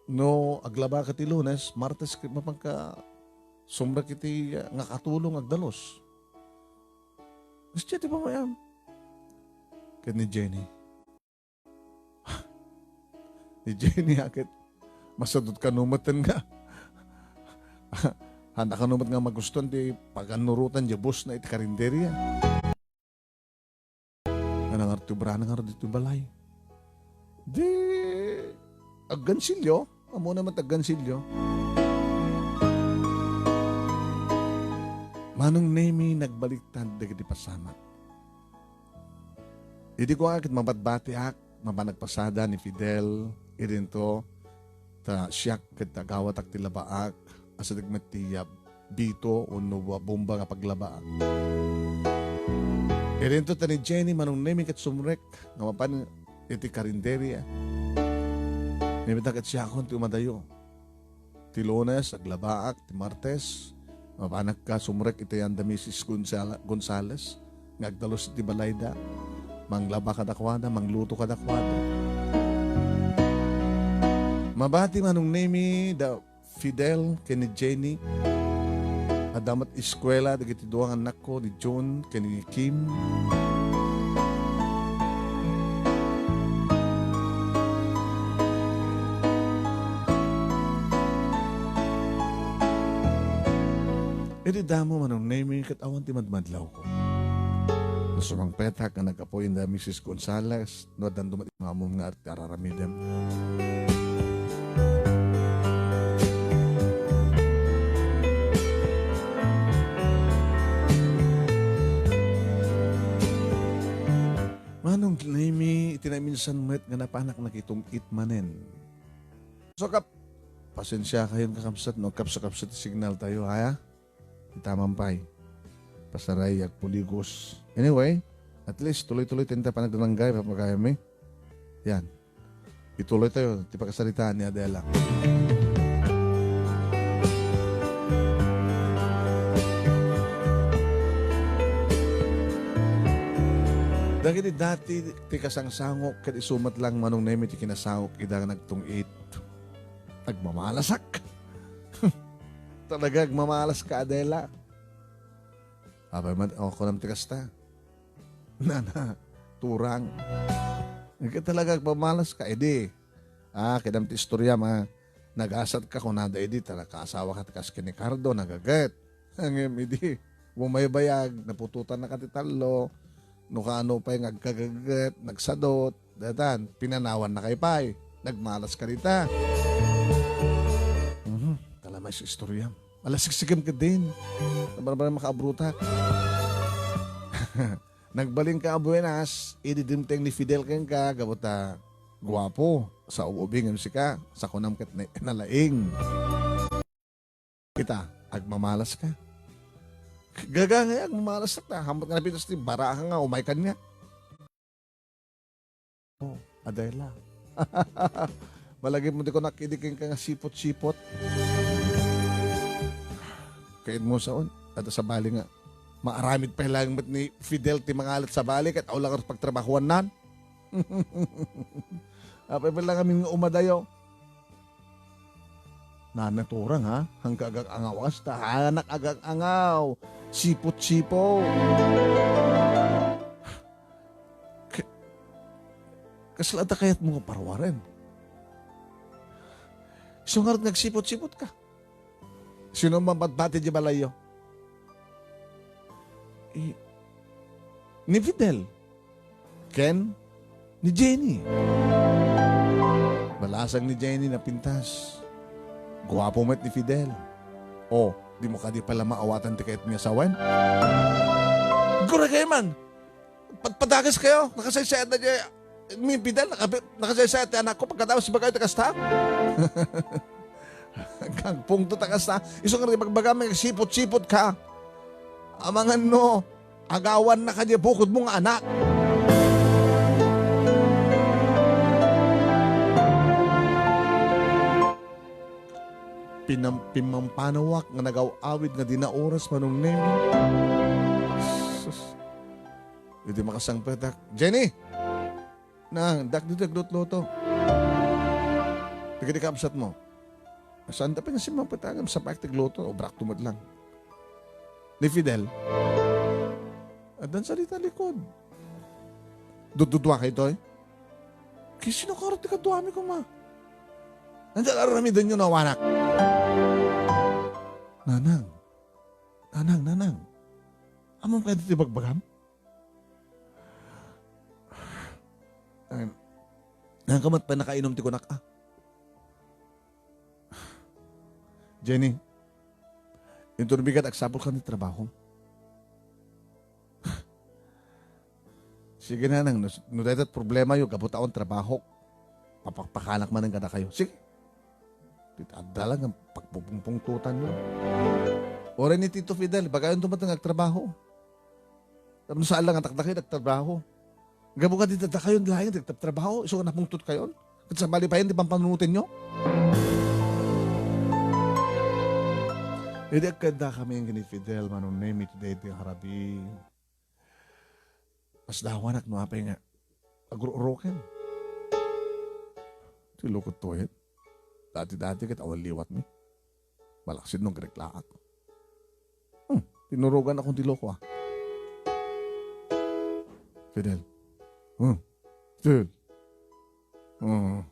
no aglaba ka ti Lunes, Martes ket mapanka sumrek iti, ah, nga katulong agdalus. Kasdiay ti pamayam. Ket ni Jenny, ni Jenny, a ket masadut kano met nga. Haan kano met nga magustuan ti pagannurotan diay boss na iti karinderia. Nga nangartiubrana ngarud ditoy balay. Di, aggansilyo. Ammona met aggansilyo. Manong Nemi, nagbaliktad dagiti pasamak. Idi kua ket mabatbatiak, mapan agpasada ni Fidel, idinto, ta siak ket agawatak ti labaak, asideg met ti, ah, bito wenno bomba nga paglabaak. Idinto ta ni Jenny, Manong Nemi ket sumrek nga mapan iti karinderia. Ngem ita ket siakon ti umadayo. Ti Lunes, aglabaak. Ti Martes, mapanakka sumrek iti ayan da Misis Gonzala-, Gonzales nga agdalus iti balayda. Manglaba kadakuada, mangluto kadakuada. Mabati, Manong Nemi, da Fidel ken ni Jenny. Adda met eskuela dagiti dua nga annakko, ni June ken ni Kim. Idi damo, Manong Nemi, ket awan ti madmadlawko. No sumangpetak nga naggapu inda Misis Gonzales, no addan dumat imamom nga art-, araramidem. Manong Nemi, iti naminsan met nga napanak nakitung-it manen. So, kap-, pasensia kayon, kakabsat, no? Kapsa-kapsat ti signal tayo, ha? Itaman pay. Pasaray, agpuligos. Anyway, at least, tuloy-tuloy tayo panagdananggay, papagayam, eh. Yan. Ituloy tayo, ti pakasaritaan ni Adela. Dagiti dati ti kasangsangok, ket isu met lang, Manong Nemi, ti kinasangok ida nga nagtung-it. Agmamalasak. Talaga agmamalas ka, Adela. Apay man, o, kunam ti kasta. Nana, turang. Ket talaga agmamalas ka, idi. Ah, kidam ti istoriam, ah. Nagasat ka, kunada idi, ta nakaasawa ka ti kas ken ni Cardo, nagaget. Ngem idi, bumaybayag, naputotan na ka ti tallo, no kaano pay nga agkagaget, nagsadot, daytan, pinanawan na kay pay. Nagmalas ka dita. Mhm, kalamay sa istoriam. Ala, sigsigem ka din. Nabarbarang makaabrutak. Nagbalin ka a Buenas, idi dimteng ni Fidel kenka, gapu ta guapo, sa ub-ubingem sika, sa kunam ket na-, nalaing. Ita, agmamalas ka. Gaga nga agmamalas ka, hamot nga napintas ti baraha nga, umay kaniak. Oh, Adela. Malagip mo ti kunak idi kenka nga sipot-sipot. Kayat mo saon, adda sabali nga maaramid pay laeng met ni Fidel ti mangalat sabali ket awan la nga pagtrabahuannan. Apay pay la ngamin nga umadayo. Nanaturang, ha? Hangka agang-angaw kasta, anak agang-angaw. Sipot-sipot. Ka-, kasla adda kayatmo nga parwaren? Isu ngarud nga agsipot-sipot ka. Sino man patpati di balayyo? I-, ni Fidel. Ken ni Jenny. Balasang ni Jenny napintas. Guapo met ni Fidel. O, dimo kadi pala maawatan ti kayat mi a sawen? Gura kayo man! Pad-, padagis kayo! Nakasaysayat na di, ni Fidel, nakabi-, nakasaysayat ti anakko, pagkatapos ibagayo ti kasta? Agpungtot a kasta, isu nga ibagbagam nga sipot-sipot ka. Amangan no, agawan na kadi bukodmo nga anak. Pinam-, pimampanawak nga nagaw-awid nga di naoras, Manong Neng. Sus. Idi makasangpetak, Jenny! Nang, dak dito agluto-luto. Dagiti kabsat mo. Saan ta pinasimang patagam sa paik ti agluto, obrakto met lang. Ni Fidel. Addan sa dita likod. Dududua kayo, Toy? Kay sino karot ti kaduami, kuma? Anda aramiden nyo, nawanak? Nanang. Nanang, nanang. Amom kayo ti bagbagam? Ay, nangkamat pa nakainom ti kunak, ah. Jenny, inton bigat agsapul ka ni trabaho. Sige, nanang, no, no dayta problema yo, gapu ta awan trabaho, papakpakanak manen kadakayo. Sige. Adda lang ang pagpupungpungtutan yo. Oray ni Tito Fidel, bagayon tumatang agtrabaho. Tapno saan lang atakda kayo nagtrabaho. Gapu ka di dadakayon laeng nagtrabaho, isu nga napungtot kayon. Ket sabali pa yan, di pampanunoten nyo? Idi agkadda kami ang ni Fidel, Manong Nemi, today, di harabi. Mas dawanak no apay nga agruruken. Ti lukot to, eh. Dati-dati ket awan liwat mi. Malaksid no agreklaak. Hmm, tinurugan akong ti loko, ah. Fidel. Hmm. Fidel. Hmm.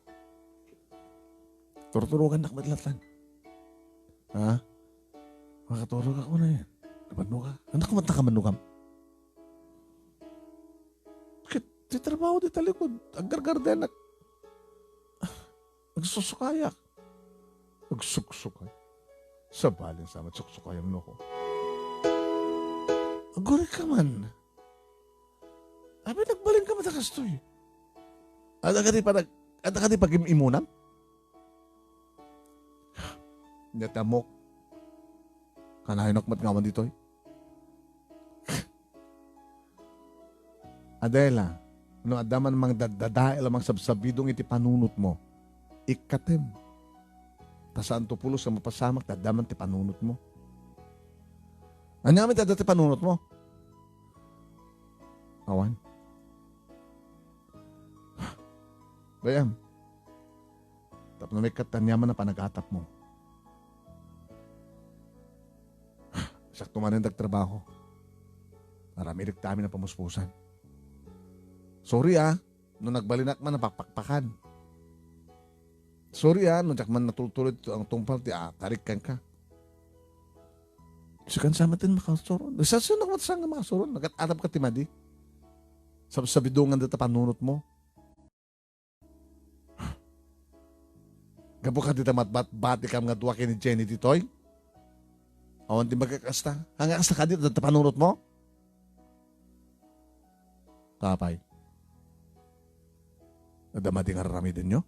Turturugan nak met lattan. Ha? Makaturog ako na yan. Nabanno ka? Anak ko, mata ka manugam. Ket ti trabaho di talikod. Aggargardenak. Agsusukayak. Agsuksukay. Sabalin sa met suksukayam no ko. Aguri ka man. Abi, nagbalin ka man ta kastoy. Adda ka di pa nag-, adda ka di pagim-imunam? Natamok. Kanayon ak met ngawan ditoy. Adela, no adda man mangdaddadael a mangsabsabidong iti panunotmo, ikkatem. Ta saanto pulos a mapasamak ta adda man ti panunotmo. Ania met adda ti panunotmo? Awan. Dayam. Tapno maikkat aniaman a panagatapmo. Sakto manen dagtrabaho. Aramidek ti amin a pamuspusan. Sorry, ah, no nagbalinak man a pakpakpakan. Sorry, ah, no diak man natultuloy ti tungpal ti akarik kenka. Sika sa met ti makasuron. Sa, sino ka met sa nga makasuron? Nagat-atam ka ti madi. Sabsabidongan data panunot mo. Gapu ka dita matbatbatikam nga dua ken ni Jenny ditoy? Awan ti magkakasta. Anga kasta ka dita panunot mo? Apay. Adda madi nga aramidenyo?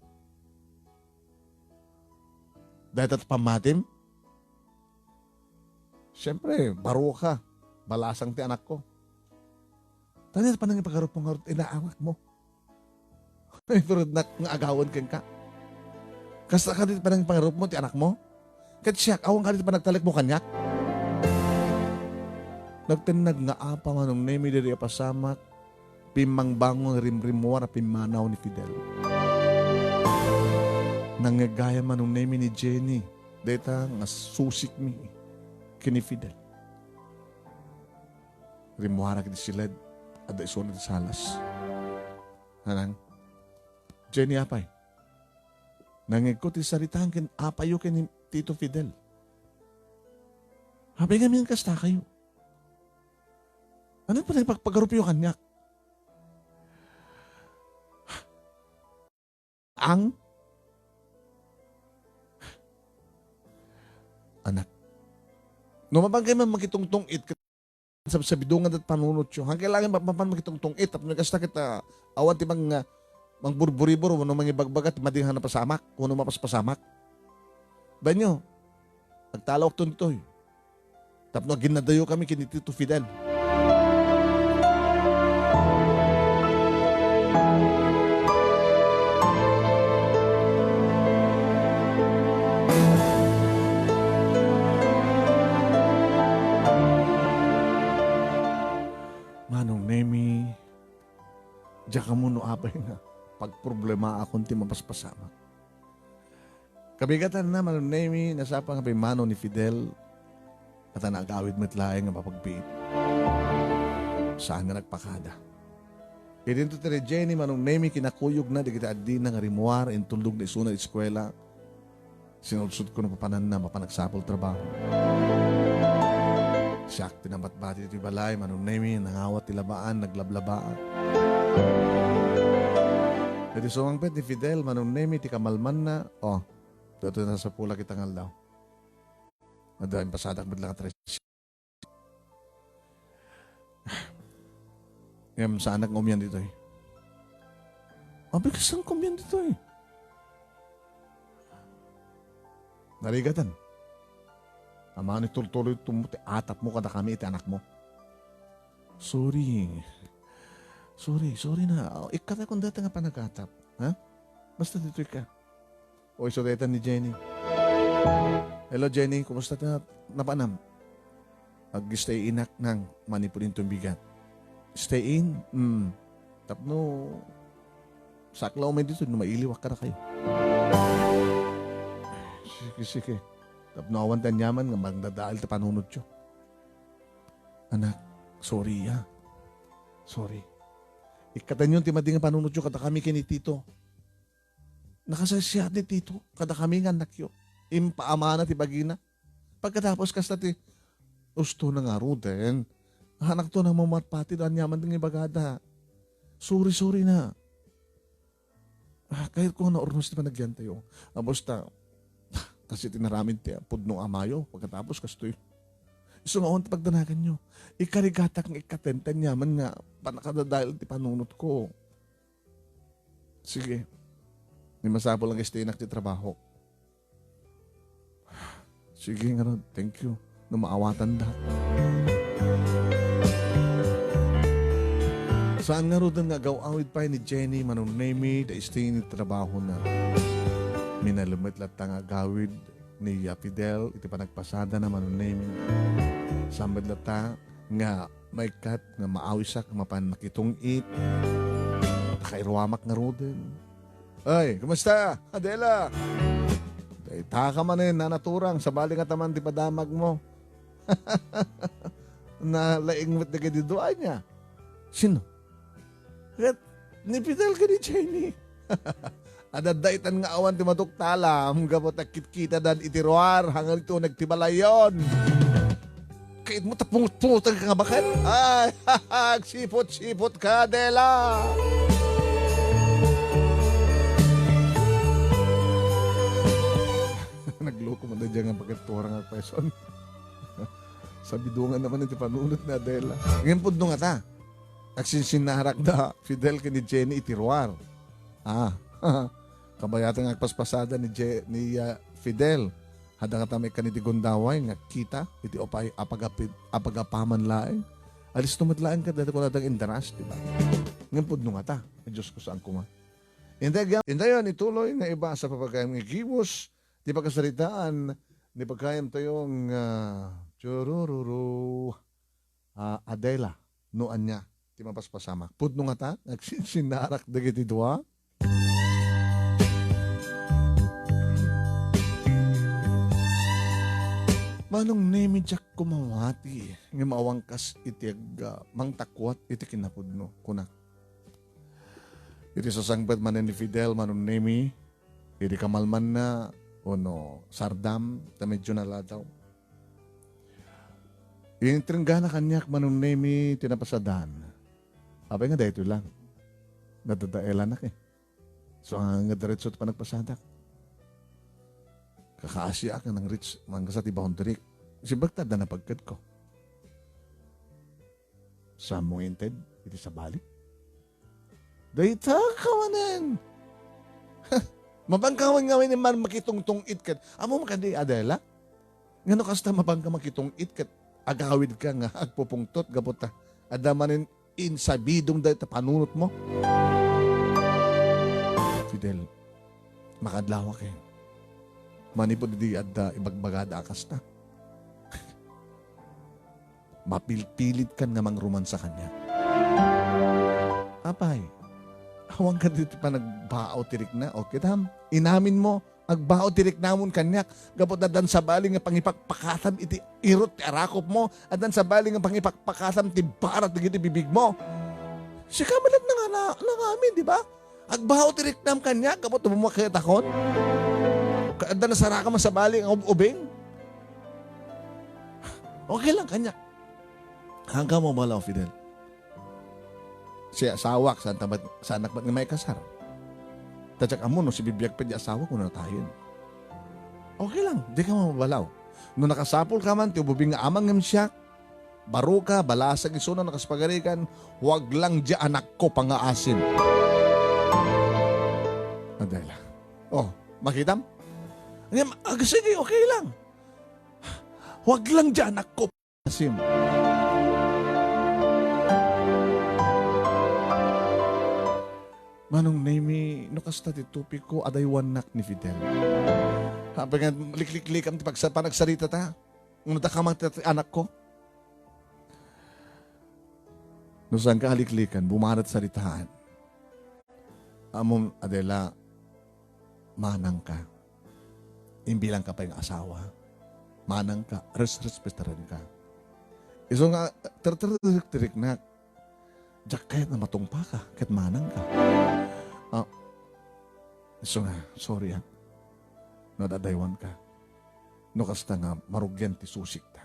Dayta ti pammatim? Siyempre, baro ka. Balasang ti anakko. Tani, panangipagarup mo nga ila anakmo. Pero nak nga agawan kenka. Kasta ka diti panangipagarup mo ti anakmo? Ket siak, awan ka diti panagtalek mo kaniak? Nagtennag nga apa Manong Nemi daydi a pasamak, pimmangbangon rimrimmuar a pimmanaw ni Fidel. Nangngegayam Manong Nemi ni Jenny, dayta nga susikmi ken ni Fidel. Rimmuarak iti siled, adda isuna ti salas. Nanang, Jenny, apay? Nangngegko ti saritaen ken apayyo ken ni Tito Fidel. Apay ngamin kasta kayo? Ano pa nagpagpagarupyo kaniak? Ang? Anak. No mabangkay man makitungtong-it, sabsabidongan dat panunotyo. Hangkay langit mapapan makitungtong-it. Tapno kasta kita awan ti mang, ah, mangburburibor, wano mangibagbaga, ti madinghan a pasamak, wano mapaspasamak. Banyo, agtalawakton ditoy. Tapno aginnadayo kami ken ni Tito Fidel. Manong Nemi, diak ammo no apay nga pagproblemaakon ti mapaspasamak. Kabigatanna, Manong Nemi, nasapa nga pimmanaw ni Fidel, ket nagawid met laeng nga mapagbiit. Saan nga nagpakada. Idinto ti rejeni, Manong Nemi, kinakuyogna dagiti addina nga rimmuar, intuldogna isuna eskuela. Sinudsodko no papananna mapan agsapul trabaho. Siak ti nabatbati ti balay, Manong Nemi, nangawat ti labaan, naglablabaan. Iti sumangpet ni Fidel, Manong Nemi, ti kamalmanna, oh, daytoy nasapulak ita nga aldaw. Adda impasadak met la nga tres. Ngem saanak nga umian ditoy. Abi, kasano ka umian ditoy? Narigatan. Amangan itultuloy ti atapmo kadakami iti anakmo. Sorry. Sorry, sorry na. Ikkatakon dayta nga panagatap. Ha? Basta ditoy ka. O, isu dayta ni Jenny. Hello, Jenny. Kumusta ta napanam? Ag-stay inak nang manipud inton bigat. Stay in? Hmm. Tapno sakla umay dito, no mailiwak ka na kayo. Sige, sige. Tapno awan ti aniaman nga magdadael ti panunotyo. Anak, sorry, ah. Sorry. Ikkatanyon ti madi nga panunotyo kadakami ken ni Tito. Nakasaysayaat ni Tito kadakami nga annakyo. Impaamana ti bagina. Pagkatapos, kasta ti usto na ngaruden. Anakto na mamatpati da aniaman nga ibagada. Sorry, sorry na. Ah, kayatko nga naurnos ti panagyantayo. Abos ta, kasi tinaramid ti pudno amayo. Pagkatapos, kastoy. Isu nga awan ti pagdanaganyo. Ikarigatak nga ikkaten ti aniaman nga panakadadael ti panunotko. Sige. Ni masapul nga istinak ti trabaho. Sige ngarud, thank you. No maawatanda. Saan ngaruden nga agaw-awid pay ni Jenny Manong Nemi da istinak ti trabahona. Minalemet latta nga agawid ni Fidel iti panagpasadana Manong Nemi. Saan met latta nga maikkat nga maawisak mapan makitung-it. Nakairuamak ngaruden. Ay, kumusta, Adela? Dayta ka manen, nanaturang, sabali nga taman ti padamag mo. Nalaing met dagiti dua ania. Sino? Ket ni Fidel ken ni Jenny. Adda daytan nga awan ti maduktalam gapu ta kitkitadan iti ruar, hangan iti uneg ti balayon. Kayatmo ta pungot-pungotan ka nga baket? Ay, agsipot-sipot ka, Adela! Nagloko man da dyan nga baket, tura nga question. Sabidongan naman iti panunot ni Adela. Ngem pudno ngata. Agsinsinarak da Fidel ken ni Jenny iti ruar. Ah, kabayatan nga agpaspasada ni Je-, ni, ah, Fidel. Adda ngata maikkan iti gundaway nga kita iti upay apagapi-, apagapaman laeng. Alisto met laeng ket dayta kunada nga indaras, di ba? Ngem pudno ngata. Ay, Diyos ko, saan koma. Inday, indayon, ituloy nga ibasa, pagayam nga giwos ti pakasaritaan ni pagayam tayo nga, ah, churururu. Ah, Adela, no ania ti mapaspasamak. Pudno ngata, nagsinsinarak dagiti dua. Manong Nemi, diak kumawati nga maawangkas iti ag-, ah, mangtakuat iti kinapudno, kunak. Iti sasangpet manen ni Fidel, Manong Nemi, iti kamalmanna, ono sardam, ta medyo naladaw. Initrenggana kaniak, Manong Nemi, ti napasadan. Apay nga daytoy lang. Nadadaelanak eh. So, nga diretso ti panagpasadak. Kakaasiak nga nang-reach, mangkasa ti boundary. Simbag ta adda napagkadko. Saan mo nga inted iti sabali? Dayta ka manen. Mabangkawan nga man makitungtungit ket. Ammom kadi, Adela? Ngano kasta mabangka makitungit ket agawid ka nga agpupungtot gapu ta adda manen insabidong dayta panunot mo? Fidel, makadlawak eh. Manipud idi adda ibagbagada a kasta. Mapilpilit kan nga mangromansa kaniak. Apay, awan ka diti panagbao ti rikna, o kitam, inamin mo, agbao ti riknamon kaniak, gapu ta addan sabali nga pangipakpakatam iti irot ti arakop mo, addan sabali nga pangipakpakatam ti barat dagiti bibig mo. Sika met laeng nga na-, nangamin, di ba? Agbao ti riknam kaniak, gapu ta bumakketakon. Ka-, adda nasarakam a sabali nga ub-ubing. Okay lang kaniak. Hanggang mo balaw, Fidel. Si asawak, saan ta met, saanak met nga maikasar. Ta diak ammo no sibibiag pay di asawak wenno natayen. Okay lang, dika mabalaw. No nakasapul ka man, ti ububing nga amang ngem siak, baro ka, balasag isuna no kaspagarigan, huwag lang dia anakko pangaasim. Adela. Oh, makitam? Ngem, ah, sige, okay lang. Huwag lang dia anakko pangaasim. Manong Nemi, no kasta ti topiko, adaywannak ni Fidel. Apay nga likliklikam ti pagsa-, panagsarita ta. Ngem dakaman ti anakko. No saan ka aliklikan, bumarat saritaan. Ammom, Adela, manang ka. Imbilang ka pay nga asawa. Manang ka, res-, respetaran ka. Isu nga, terter ti riknak. Diak kayat nga matungpa ka, ket manang ka. Ah, isu nga, sorry, ah. No adaywan ka. No kasta nga, marugian ti susik ta.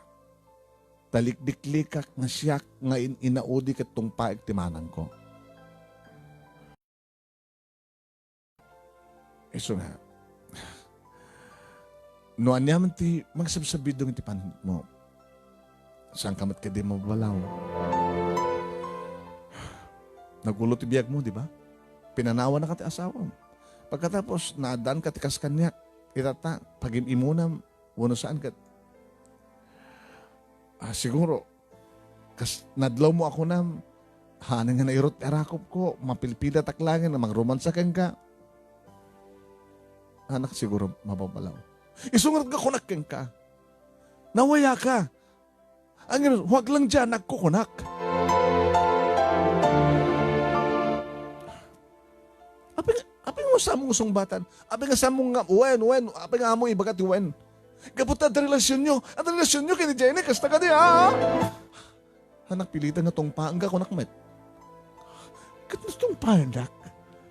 Ta likliklikak nga siak nga in-inaudi ket tungpaek ti manangko. Isu nga, no aniaman ti mangsabsabidong iti panunotmo, saan ka met kadi mabalaw. Nagulo ti biagmo, di ba? Pinanawanaka ti asawam. Pagkatapos, naaddaanka ti kas kaniak, itatta, pagim-imunam, wenno saan ket, ah, siguro, kas nadlawmo a kunam, haanay nga nairut ti arakupko, mapilpilatak laeng nga mangromansa kenka. Anak, siguro mababalaw. Isu ngarud nga kunak kenka, nawayaka. Ngem, huwag lang dia anakko, kunak. Apay nga, apay nga saan mo sungbatan? Apay nga saan mo nga, wen, wen, apay nga ammo ibaga ti wen? Gapu ta adda relasionyo, adda relasionyo ken ni Jenny, kasta kadi, ha? Anak, piliten nga tungpaenka, kunak met. Ket no tungpaennak,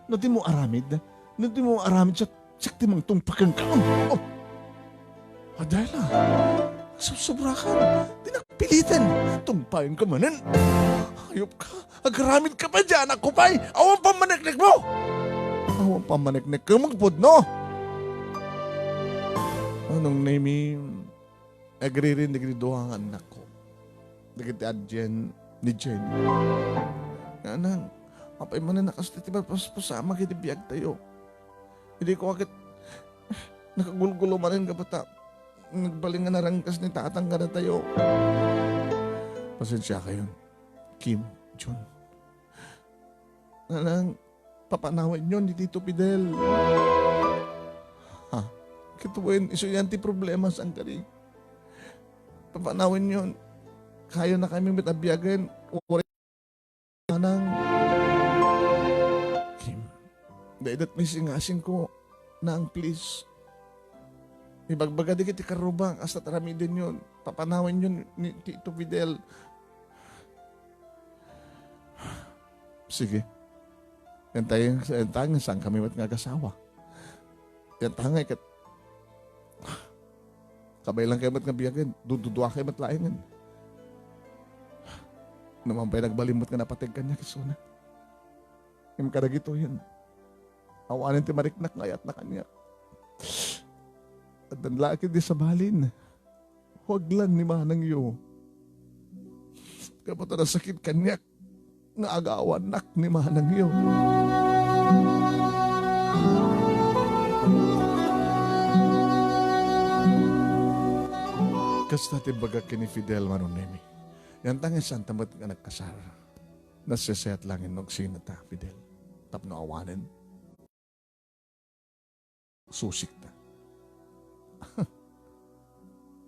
no dimo aramid, no dimo aramid, siak, siak ti mangtungpa kenka. Oh, oh. Adela, sobsobrakan. Dinak piliten. Tungpaenka manen. Hayop ka. Agaramid ka pay, di anakko pay. Awan pammaneknek mo. Awan pammaneknek ka, magpudno. Manong Nemi, agririn dagiti dua nga annakko. Dagiti adien ni Jenny. Nanang, apay manen a kasta ti mapaspasamak iti biagtayo. Idi ko ket nakagulgulo manen gapu ta nagbalin nga narangkas ni tatang kadatayo. Pasensiakayon, Kim, Jun. Nanang, papanawenyon ni Tito Fidel. Ha? Ket wen, isu yan ti problema, saan kadi? Papanawenyon. Kayonakami met a biagen. Nanang. Kim, daydat met singasingko. Nang, please. Ibagbaga dagiti karrubak, hasta aramidenyon. Papanawenyon ni Tito Fidel. Sige. Yan tayo, yan tayo, saan kami met nga agasawa? Yan tayo nga ikat-, kabaylan kayo met nga biagen, dududua kayo met laengen. Naman pa'y nagbalimot nga napateg kaniak, isuna. Ngem kadagitoyen, awanen ti mariknak nga ayatna kaniak. Addan la ket di sabalin. Huaglang ni manangyo. Gapu ta nasakit kaniak nga agawannak ni manangyo. Kasta ti bagak ken ni Fidel, Manong Nemi. Yan ta nga saan ta met nga nagkasar. Nasesayat laeng no agsinata, Fidel. Tapno awanen. Susikta.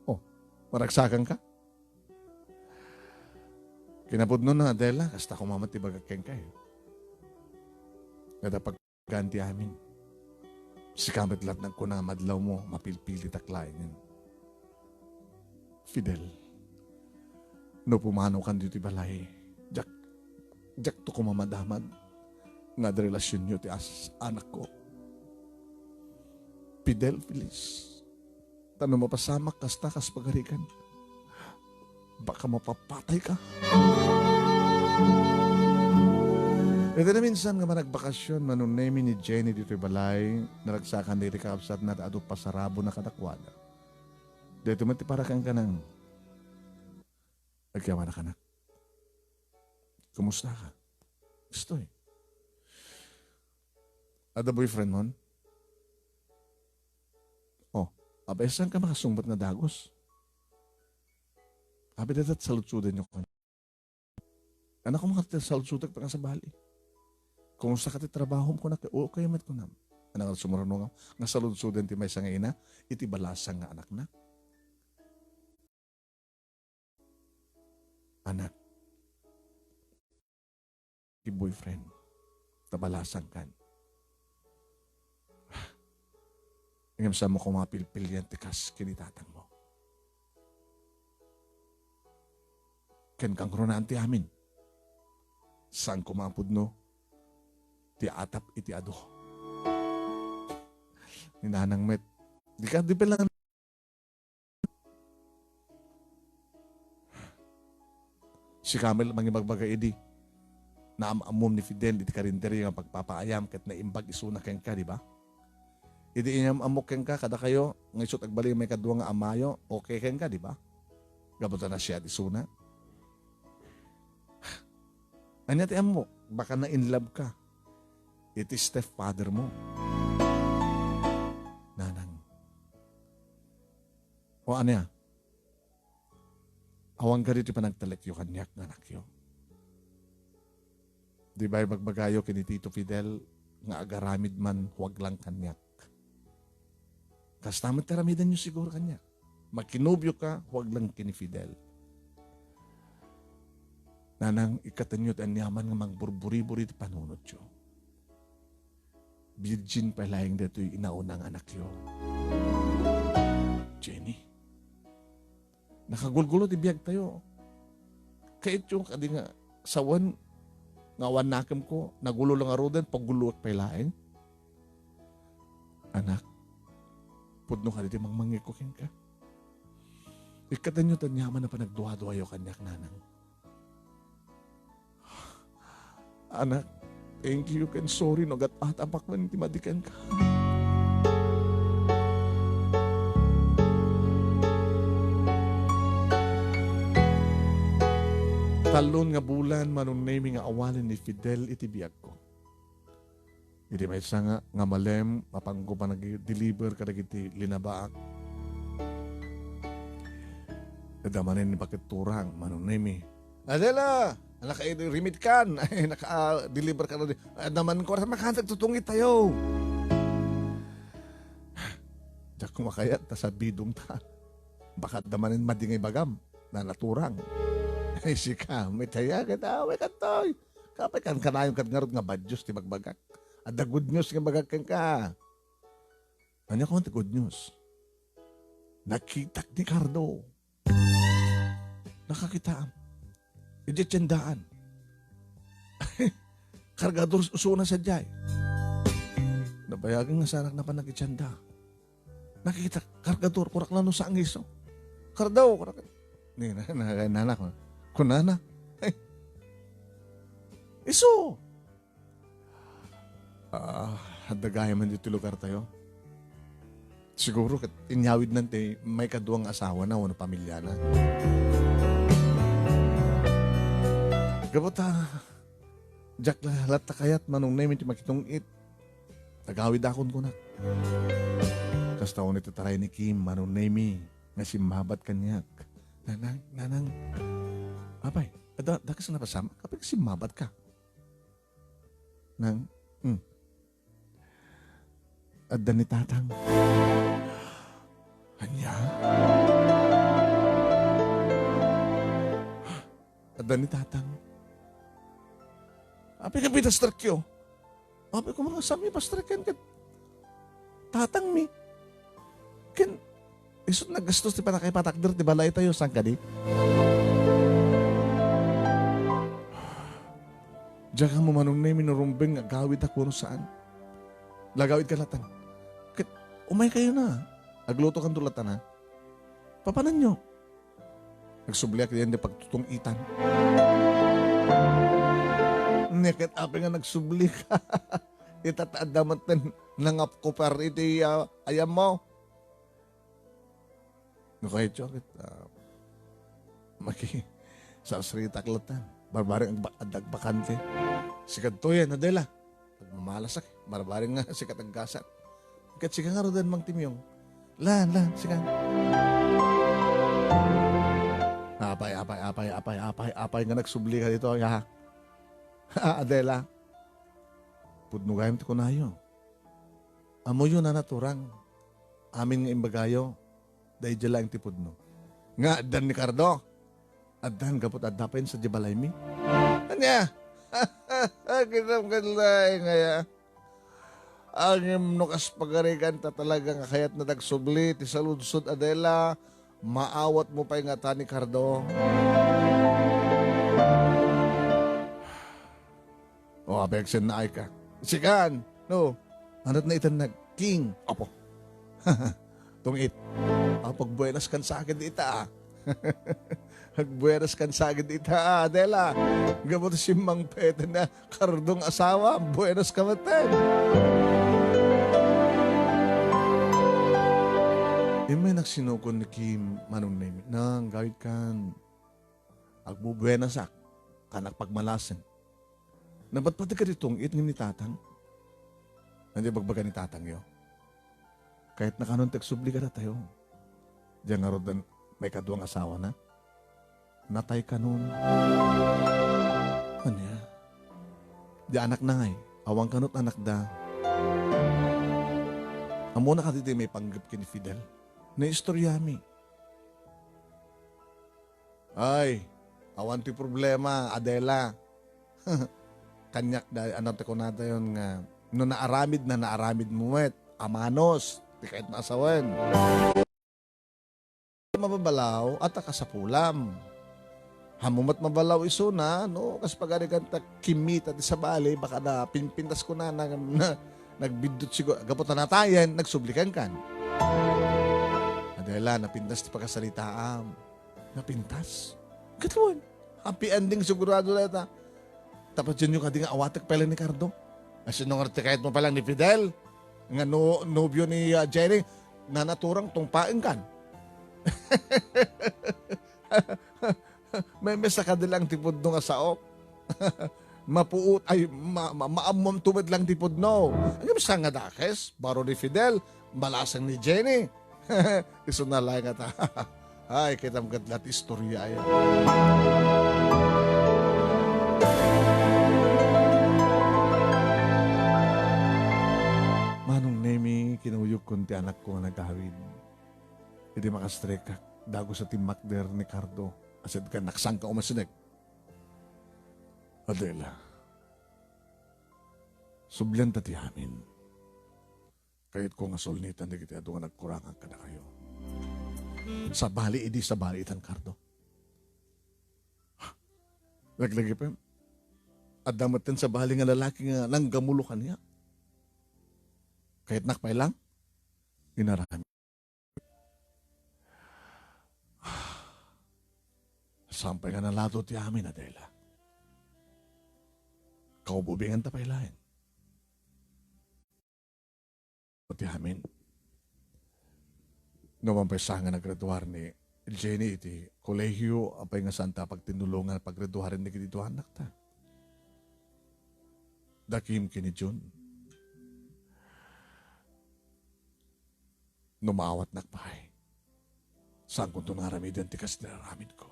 Oh, maragsakanka? Kinapudno na, Adela, kasta koma met ti bagak kenka, eh. Kada paggaan ti amin. Sika met laeng nagkuna nga madlawmo, mapilpilitak laengen. Fidel, no pumanokan ditoy balay, diak, diakto koma madamag nga adda relasionyo ti as-, anakko. Fidel, please. Ta no mapasamak kasta kas pagarigan, baka mapapatayka. Iti naminsan nga managbakasyon, Manong Nemi, ni Jenny ditoy balay, naragsakan dagiti kakabsatna ta adu pasarabona kadakuada. Daytoy met ti para kenka, Nang. Agyamannak, anak. Kumusta ka? Kastoy. Adda boyfriend mon? Oh, apay, saan ka makasungbat nga dagus? Apay, dayta ti saludsodanyo kaniak. Anak, koma ti saludsodak nga sabali. Kumusta ka ti trabahom? Kunak, okay met kunam. Anak, sumurano nga, nga saludsodan ti maysa nga ina iti balasang nga anakna. Anak, ti boyfriend, ta balasangkan. Ngem saanmo koma pilpilian ti kas ken ni tatangmo. Ken kangrunaan ti amin. Saan koma a pudno ti atap iti adu. Ni nanang met, di ka, di pa lang Sika met la mangibagbaga idi. Naam-ammom ni Fidel iti karinderyo nga pagpapaayam ket naimbag isuna kenka, di ba? Idi inyam-ammok kenka, kadakayo, nga isut' agbalin maikadua nga amayo, okay kenka, di ba? Gapu ta nasiat isuna. Ania ti ammok? Baka na-in love ka iti stepfather mo. Nanang. O ania? Awan kadi ti panagtalekyo kaniak nga anakyo. Di ba ibagbagayo ken ni Tito Fidel nga agaramid man huaglang kaniak? Kasta met ti aramidenyo siguro kaniak. Makinobio ka, huaglang ken ni Fidel. Nanang, ikkatenyo ti aniaman nga mangburburi-buri ti panunotyo. Virgin pay laeng daytoy inauna nga anakyo. Jenny, nakagulgulo ti biagtayo. Kayatyo kadi nga sawen nga awan nakemko, nagulo la ngaruden, paguloek pay laeng? Anak, pudno kadi ti mangmangngegko kenka. Ikkatenyo ti aniaman a panagduaduayo kaniak, nanang. Anak, thank you ken sorry no gat-atapak man ti madi kenka. Tallon nga bulan, Manong Nemy, nga awalen ni Fidel iti biagko. Idi maysa nga, nga malem, mapanko panag-deliver kadagiti linabaak. Adda manen ni Bakit Turang, Manong Nemy. Adela, naka-remit kan. Ay, naka-deliver ka na di. Adda man ko, sa makatag tutungit tayo. Diak kumakayat, ta sabidom ta. Baka adda manen madingay bagam, nanaturang. Ay, sika, may tayagan, away ka toy. Kapay kan kanayon kad ngarud nga badios ti bagbagak. Adda good news nga bagak kenka. Ania koma ti good news? Nakitak ni Cardo. Nakakitaam. Idiay tiendaan. Kargador usona sadiay. Nabayagan nga sanak napan nagitienda. Nakita, kargador, kurak la no saan nga isu. Kardo, kurak. Ni, na, na, na, na, kunana. Ay. Isu. Ah, adda gayam man ditoy lugar tayo. Siguro ket inyawidnan ti maikadua nga asawana wenno pamiliana. Gapu ta, diak la, latta kayat, Manong Nemy, ti makitungit. Agawidakon kunak. Kasta unay ti taray ni Kim, Manong Nemy, nga simmabat kaniak. Nanang, nanang. Apay, adda, dakes nga napasamak. Apay, simmabat ka. Nang, hmm. Adda ni Tatang. Ania? Adda ni Tatang. Apay nga pinastrekyo? Apay ko, mga sami, pastrek ken ket tatangmi. Ken isut naggastos ti panakaipatakder ti balay tayo, saan kadi? Diak ammo, Manong Nemy, no rumbeng nga agawid a kuno saan. Lagawid ka latan. Ket umay kayo na. Agluto kanto latan, ha? Papananyo? Nagsubliak diay pagtutung-itan. Nia ket apay nga nagsubli ka? Ita ta adda met ti nangapkupar iti, ah, ayam mo. No kayatyo ket, ah, maki-, sarsaritak latta. Barbareng agba-, adda agbakante. Sikadto yan, Adela. Agmamalasak, barbareng nga sika ti aggasat. Ket sika ngaruden, Mang Timyong. Lan, lan, sika. Apay, apay, apay, apay, apay, apay nga nagsubli ka ditoy, ha? Adela. Pudno gayam ti kunayo. Ammoyo, nanaturang. Amin nga imbagayo, daydiay laeng ti pudno. Nga addan ni Cardo? Addan gapu ta adda pay sadiay balaymi. Ania? Kinam ket laeng aya. Ngem no kas pagarigan ta talaga nga kayatna ti agsubli ti saludsod, Adela, maawatmo pay ngata ni Cardo. O, apay agsennaay ka. Sikan, no? Anat na itan nag-, King. Apo. Tungit. Apo, agbuenas kan sa akin di ita, ah. Agbuenas kan sa akin di ita, ah, Adela. Gapu ta simmangpet na Cardong asawa, buenas ka met. Immay nagsinukon ni Kim, Manong Nemy, nang gawid kan agbubuenasak, kanak pagmalasen. Napatpateg ka di tungit ngem ni Tatang? Ania ti bagbaga ni Tatangyo? Kayatna kanon ti agsubli kadatayo. Diay ngarud, maikadua nga asawana. Natay kanon. Ania? Di anakna ngay? Awan kanot anakda. Ammona kadi ti maipanggep ken ni Fidel? Naistoryami. Ay, awan ti problema, Adela. Kaniak da, ano ti kunadayon nga, no naaramidna, naaramidmo met, amanos, ti kayatna a sawen. mababalaw, ata kasapulam. Ammom met mabalaw isuna, no, kas pagarigan ta kimmita ti sabali, baka na pinpintas ko na, na, na nagbiddut siguro, gapu ta natayen, nagsubli kenka. Adela, napintas ti pakasalitaam. Napintas. Katluan. Happy ending sigurado dayta. Tapno diyo kadi nga awatek pay lang ni Cardo. Asino nga ti kayatmo pay lang ni Fidel? Nga no, nobio ni, ah, Jenny, nanaturang tungpaen kan. Memes a kadi lang ti pudno nga saok. Mapuot, ay, ma-, ma-, maammom tumedlang ti pudno. Agam sa nga dakes, baro ni Fidel, balasang ni Jenny. Isu na lang ata. Ay, kitam ket la ti istorya aya. Manong Nemi, kinuyogkon ti anakko nga nagawid. Idi makastrekak, dagus a timmakder ni Cardo. Asidka naksangka umasinek. Adela, sublianta ti amin. Kayatko nga sulnitan dagiti adu nga nagkurangan kadakayo. Sabali idi sabali itan, Cardo. Laglagipem, adda metten sabali nga lalaki nga nanggamulo kaniak. Kayatnak pay lang, inaramid. Saan pay nga nalato ti amin, Adela? Kaububinganta pay laeng. Ti amin. No man pay sa nga naggraduar ni Jenny iti kolehio, apay nga saan ta pagtinnulongan a paggraduaren dagiti dua annakta? Da Kim ken ni Jun. No maawatnak pay, saankonto nga aramiden ti kas ti aramidko.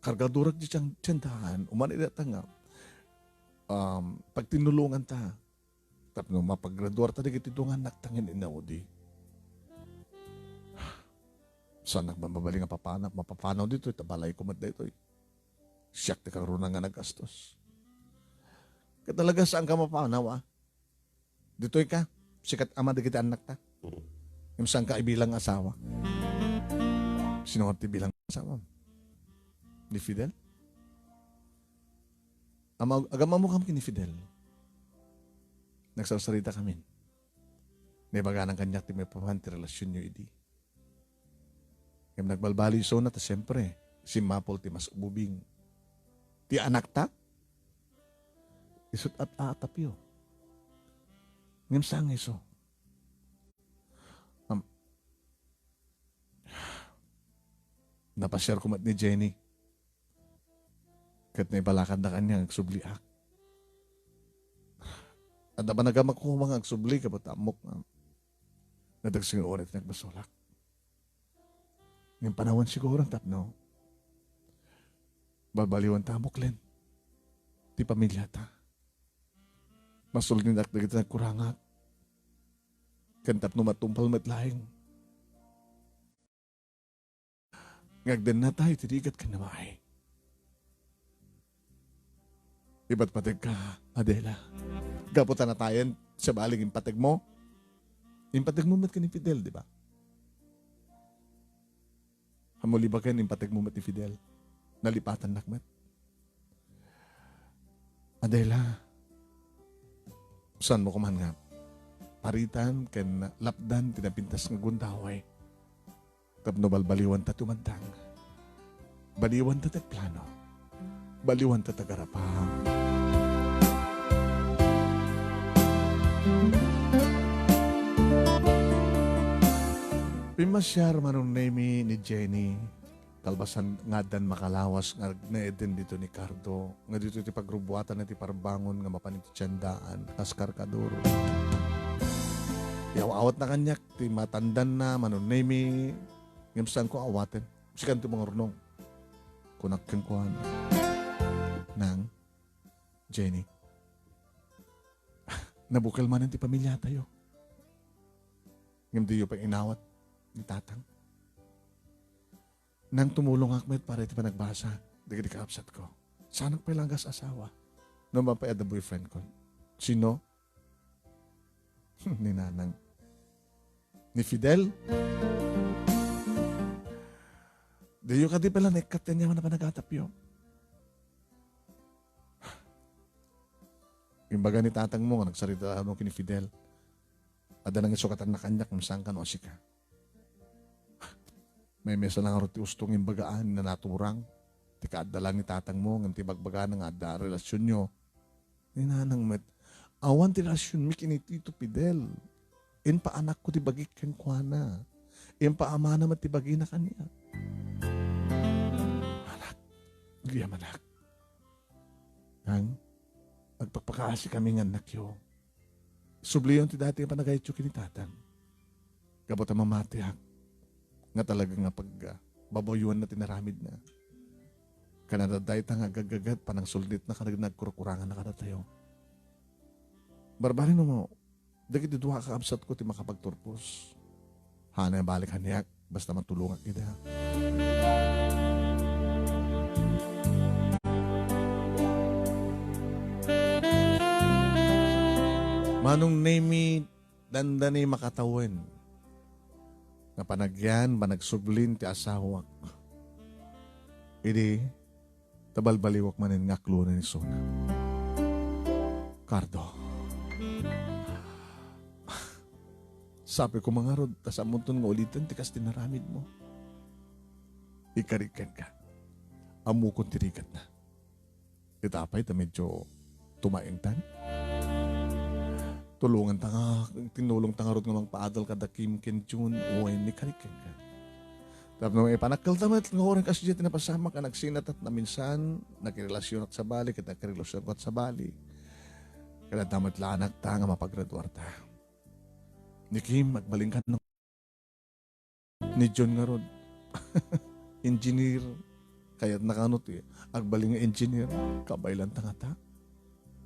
Kargadurak di tiyan-, tiyandahan, uman ida ta nga, um, pagtinnulonganta. Tapno mapagraduarta dagiti dua nga annakta ngem inaudi. Saannak mabalin nga papana-, mapapanaw ditoy, ta balayko met daytoy. Siak ti karuna nga nagastos. Ket talaga saanka mapanaw, a? Ditoy ka, sikat ama dagiti annakta. Ngem saanka ibilang asawa. Sino nga ti bilang asawa? Ni Fidel? Ama, agam-ammokam ken ni Fidel. Nagsarsarita kamin. Naibaganan kaniak ti maipapan ti relasionyo idi. Ngem nagbalbaliw isuna ta siempre, simmapul ti mas ububing. Ti anakta? Isu't at-, aatapyo. Ngem saan nga isu? Am-, napasiarko met ni Jenny. Ket naibalakadda kaniak nga agsubliak. Adda pay nagamak koma nga agsubli, kabat ammok nga nadagsen nga unay ti nagbasolak. Ngem panawen siguro tapno balbaliwanta a muklen ti pamiliata. Masulnitak dagiti nagkurangak. Ken tapno matungpal met laeng nga agdennata iti rigat ken ni Mai. Ipatpategka, Adela. Gapu ta natayen, sabali nga impategmo. Impategmo met ken ni Fidel, di ba? Ammom, libaken, impategmo met ni Fidel. Nalipatannak met. Adela, saanmo koman nga paritan ken lapdan ti napintas nga gundaway tapno balbaliwanta ti umantang. Baliwanta ti agplano. Baliwanta ti agarapang. Pimmasiar Manong Nemi ni Jenny. Kalpasan nga addan makalawas nga agnaeden ditoy ni Cardo, nga ditoy ti pagrubuatan iti parbangon nga mapan iti tiendaan, kas karkador. Yaw-awatna kaniak ti matandanna, Manong Nemi, ngem saanko awaten. Sikan ti mangurnong. Kunak kenkuana, Nang, Jenny, nabukel manen ti pamiliatayo. Ngem diyo pay inawat ni Tatang. Nang, tumulongak met para iti panagbasa dagiti kaabsatko. Saanak pay la nga asawa. No man pay adda boyfriendko. Sino? Ni Nanang. Ni Fidel? Diyo kadi pala naikkat kaniaman a panagatapyo. Imbaga ni tatangmo nga nagsarita ano ken ni Fidel. Adda nangisukatan na kaniak, no saan kano a sika. Maymaysa na ngarud ti usto nga imbagaan nga naturang. Ti kaadda lang ni tatangmo, ngem ti bagbagana nga adda relasionyo. Ni nanang met, awan ti relasionmi ken ni Tito Fidel. Inpa anakko ti bagik kenkuana. Inpa amana met ti bagina kaniak. Anak, Liam, anak. Nang, agpakpakaasi kami nga annakyo. Subliyon ti dati nga panagayatyo ken ni tatang. Gapu ta mamatiak nga talaga nga pag, ah, babayoanna ti naramidna. Kanada dayta nga agaggagat panangsulditna kadagiti nagkurkuranganna kadatayo. Barbari no, dagiti dua a kakabsatko ti makapagturpos. Hanay balik kaniak, basta matulongak ida. Manong Nemi, dandani makatawen nga panagyan, panagsublin ti asawak. Idi, ta balbaliwak manen nga aklonen isuna. Cardo. Sapay koma ngarud, ta saanmonton nga uliten ti kas ti naramidmo. Ikarik kenka. Ammokon ti rigatna. Ita apay ta medyo tumaengtan. Tulonganta nga, tinulongta ngarud nga mangpaadal kada Kim ken Jun, wen ni Karik kenka. Tapno maipanakkelta met nga uray kasdiay ti napasamak a nagsinatat na minsan, nakirelasionak sabali, ket nakirelasionko sabali. Ket adda met la anakta nga mapagraduarta. Ni Kim, agbalin kano. Ni Jun ngarud, engineer. Kayatna kano ti agbalin nga engineer. Kabaylanta ngata.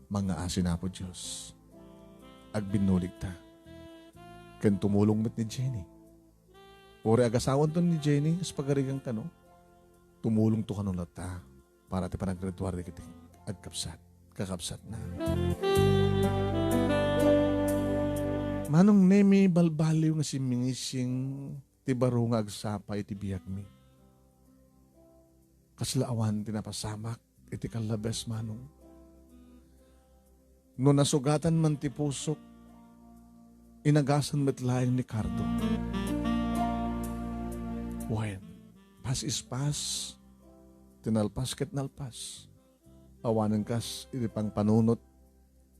Mangngaasi ni Apo Dios. Agbinnuligta. Ken tumulong met ni Jenny. Uray agasawanton ni Jenny, kas pagarigan kano, tumulongto kano latta para ti panaggraduar dagiti agkabsat, kakabsatna. Manong Nemi, balbaliw nga simmingising ti baro nga agsapa iti biagmi. Kasla awan ti napasamak iti kallabes, Manong. No nasugatan man ti pusok, inagasan met laeng ni Cardo. Wen, pass is pass, ti nalpas ket nalpas. Awanen kas iti pangpanunot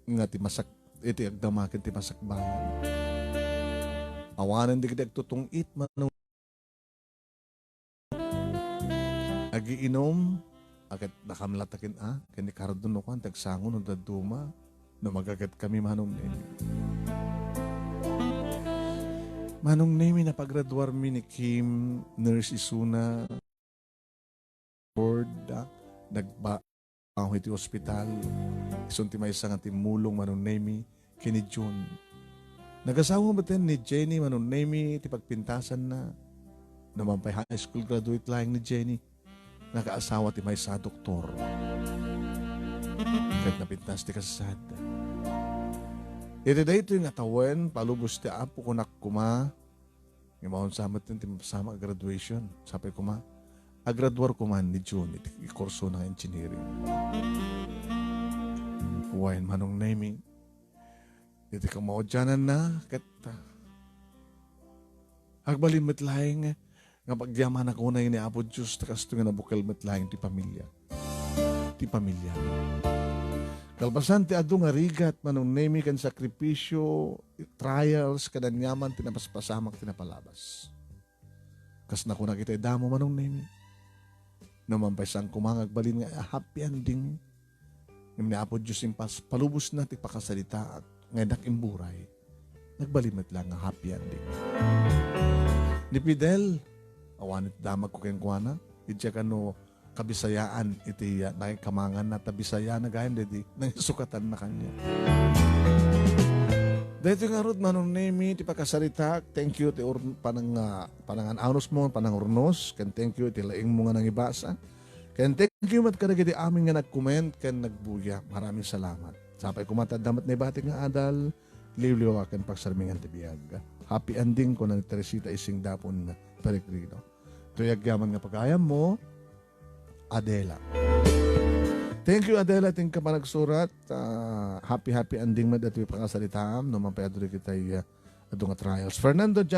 nga ti masak-, iti agdama ken ti masakbayan. Awanen dagiti agtutong-it, Manong, agiinum, a ket nakamlataken a, ken ni Cardo no kuan, ti agsango no dadduma, no magagat kami, Manong Nemi. Manong Nemi, napagraduarmi ni Kim, nurse isuna, board, ah, nagba-, aho iti ospital. Isun ti maysa nga timmulong, Manong Nemi, ken ni Jun. Nagasawa metten ni Jenny, Manong Nemi, ti pagpintasanna. Naman pay high school graduate laeng ni Jenny. Nakaasawa ti maysa a doktor. Ket napintas ti kasasad. Iti daytoy nga tawen, palubos ti Apo, kunak koma, nga maunsa met ti mapasamak a graduation. Sapay koma, agraduar koma ni Jun iti kursona nga engineering. Wen, Manong Nemi, iti kamaudiananna, ket, ah, agbalin met laeng nga pagyamanak unay ni Apo Dios, ta kastoy nga nabukel met laeng ti pamilya. Ti pamilya. Kalpasan ti adu nga rigat, Manong Nemi, ken sakripisyo, trials, ken aniaman ti napaspasamak ti napalabas. Kas nakunak iti damo, Manong Nemi. No man pay saan koma nga agbalin nga happy ending, ngem ni Apo Dios impas-, palubosna ti pakasalitaak nga innak imburay. Nagbalin met laeng nga happy ending. Ni Fidel, awan iti damagko kenkuana. Idiay kano kabisayaan iti, ah, nakikamanganna, ta Bisaya na gayan, dedi, nangisukatanna kaniak. Daytoy ngarud, Manong Nemi, ti pakasaritaak. Thank you ti ur-, panang, ah, panangan-anusmo, panangurnos, ken thank you iti laingmo nga nangibasa. Ken thank you met kadagiti amin nga nag-comment ken nagbuya. Maraming salamat. Sapay koma ta adda met naibatik nga adal, liwliwa ken pagsarmingan ti biag. Happy ending, kuna ni Teresita Ising Dapon Peregrino. Tuyag yaman nga pagayam mo, Adela. Thank you, Adela. Thank ka panagsurat. Ah, happy, happy ending met datoy pakasalitaam. No, mapayadri kita, ah, adu nga trials. Fernando Jan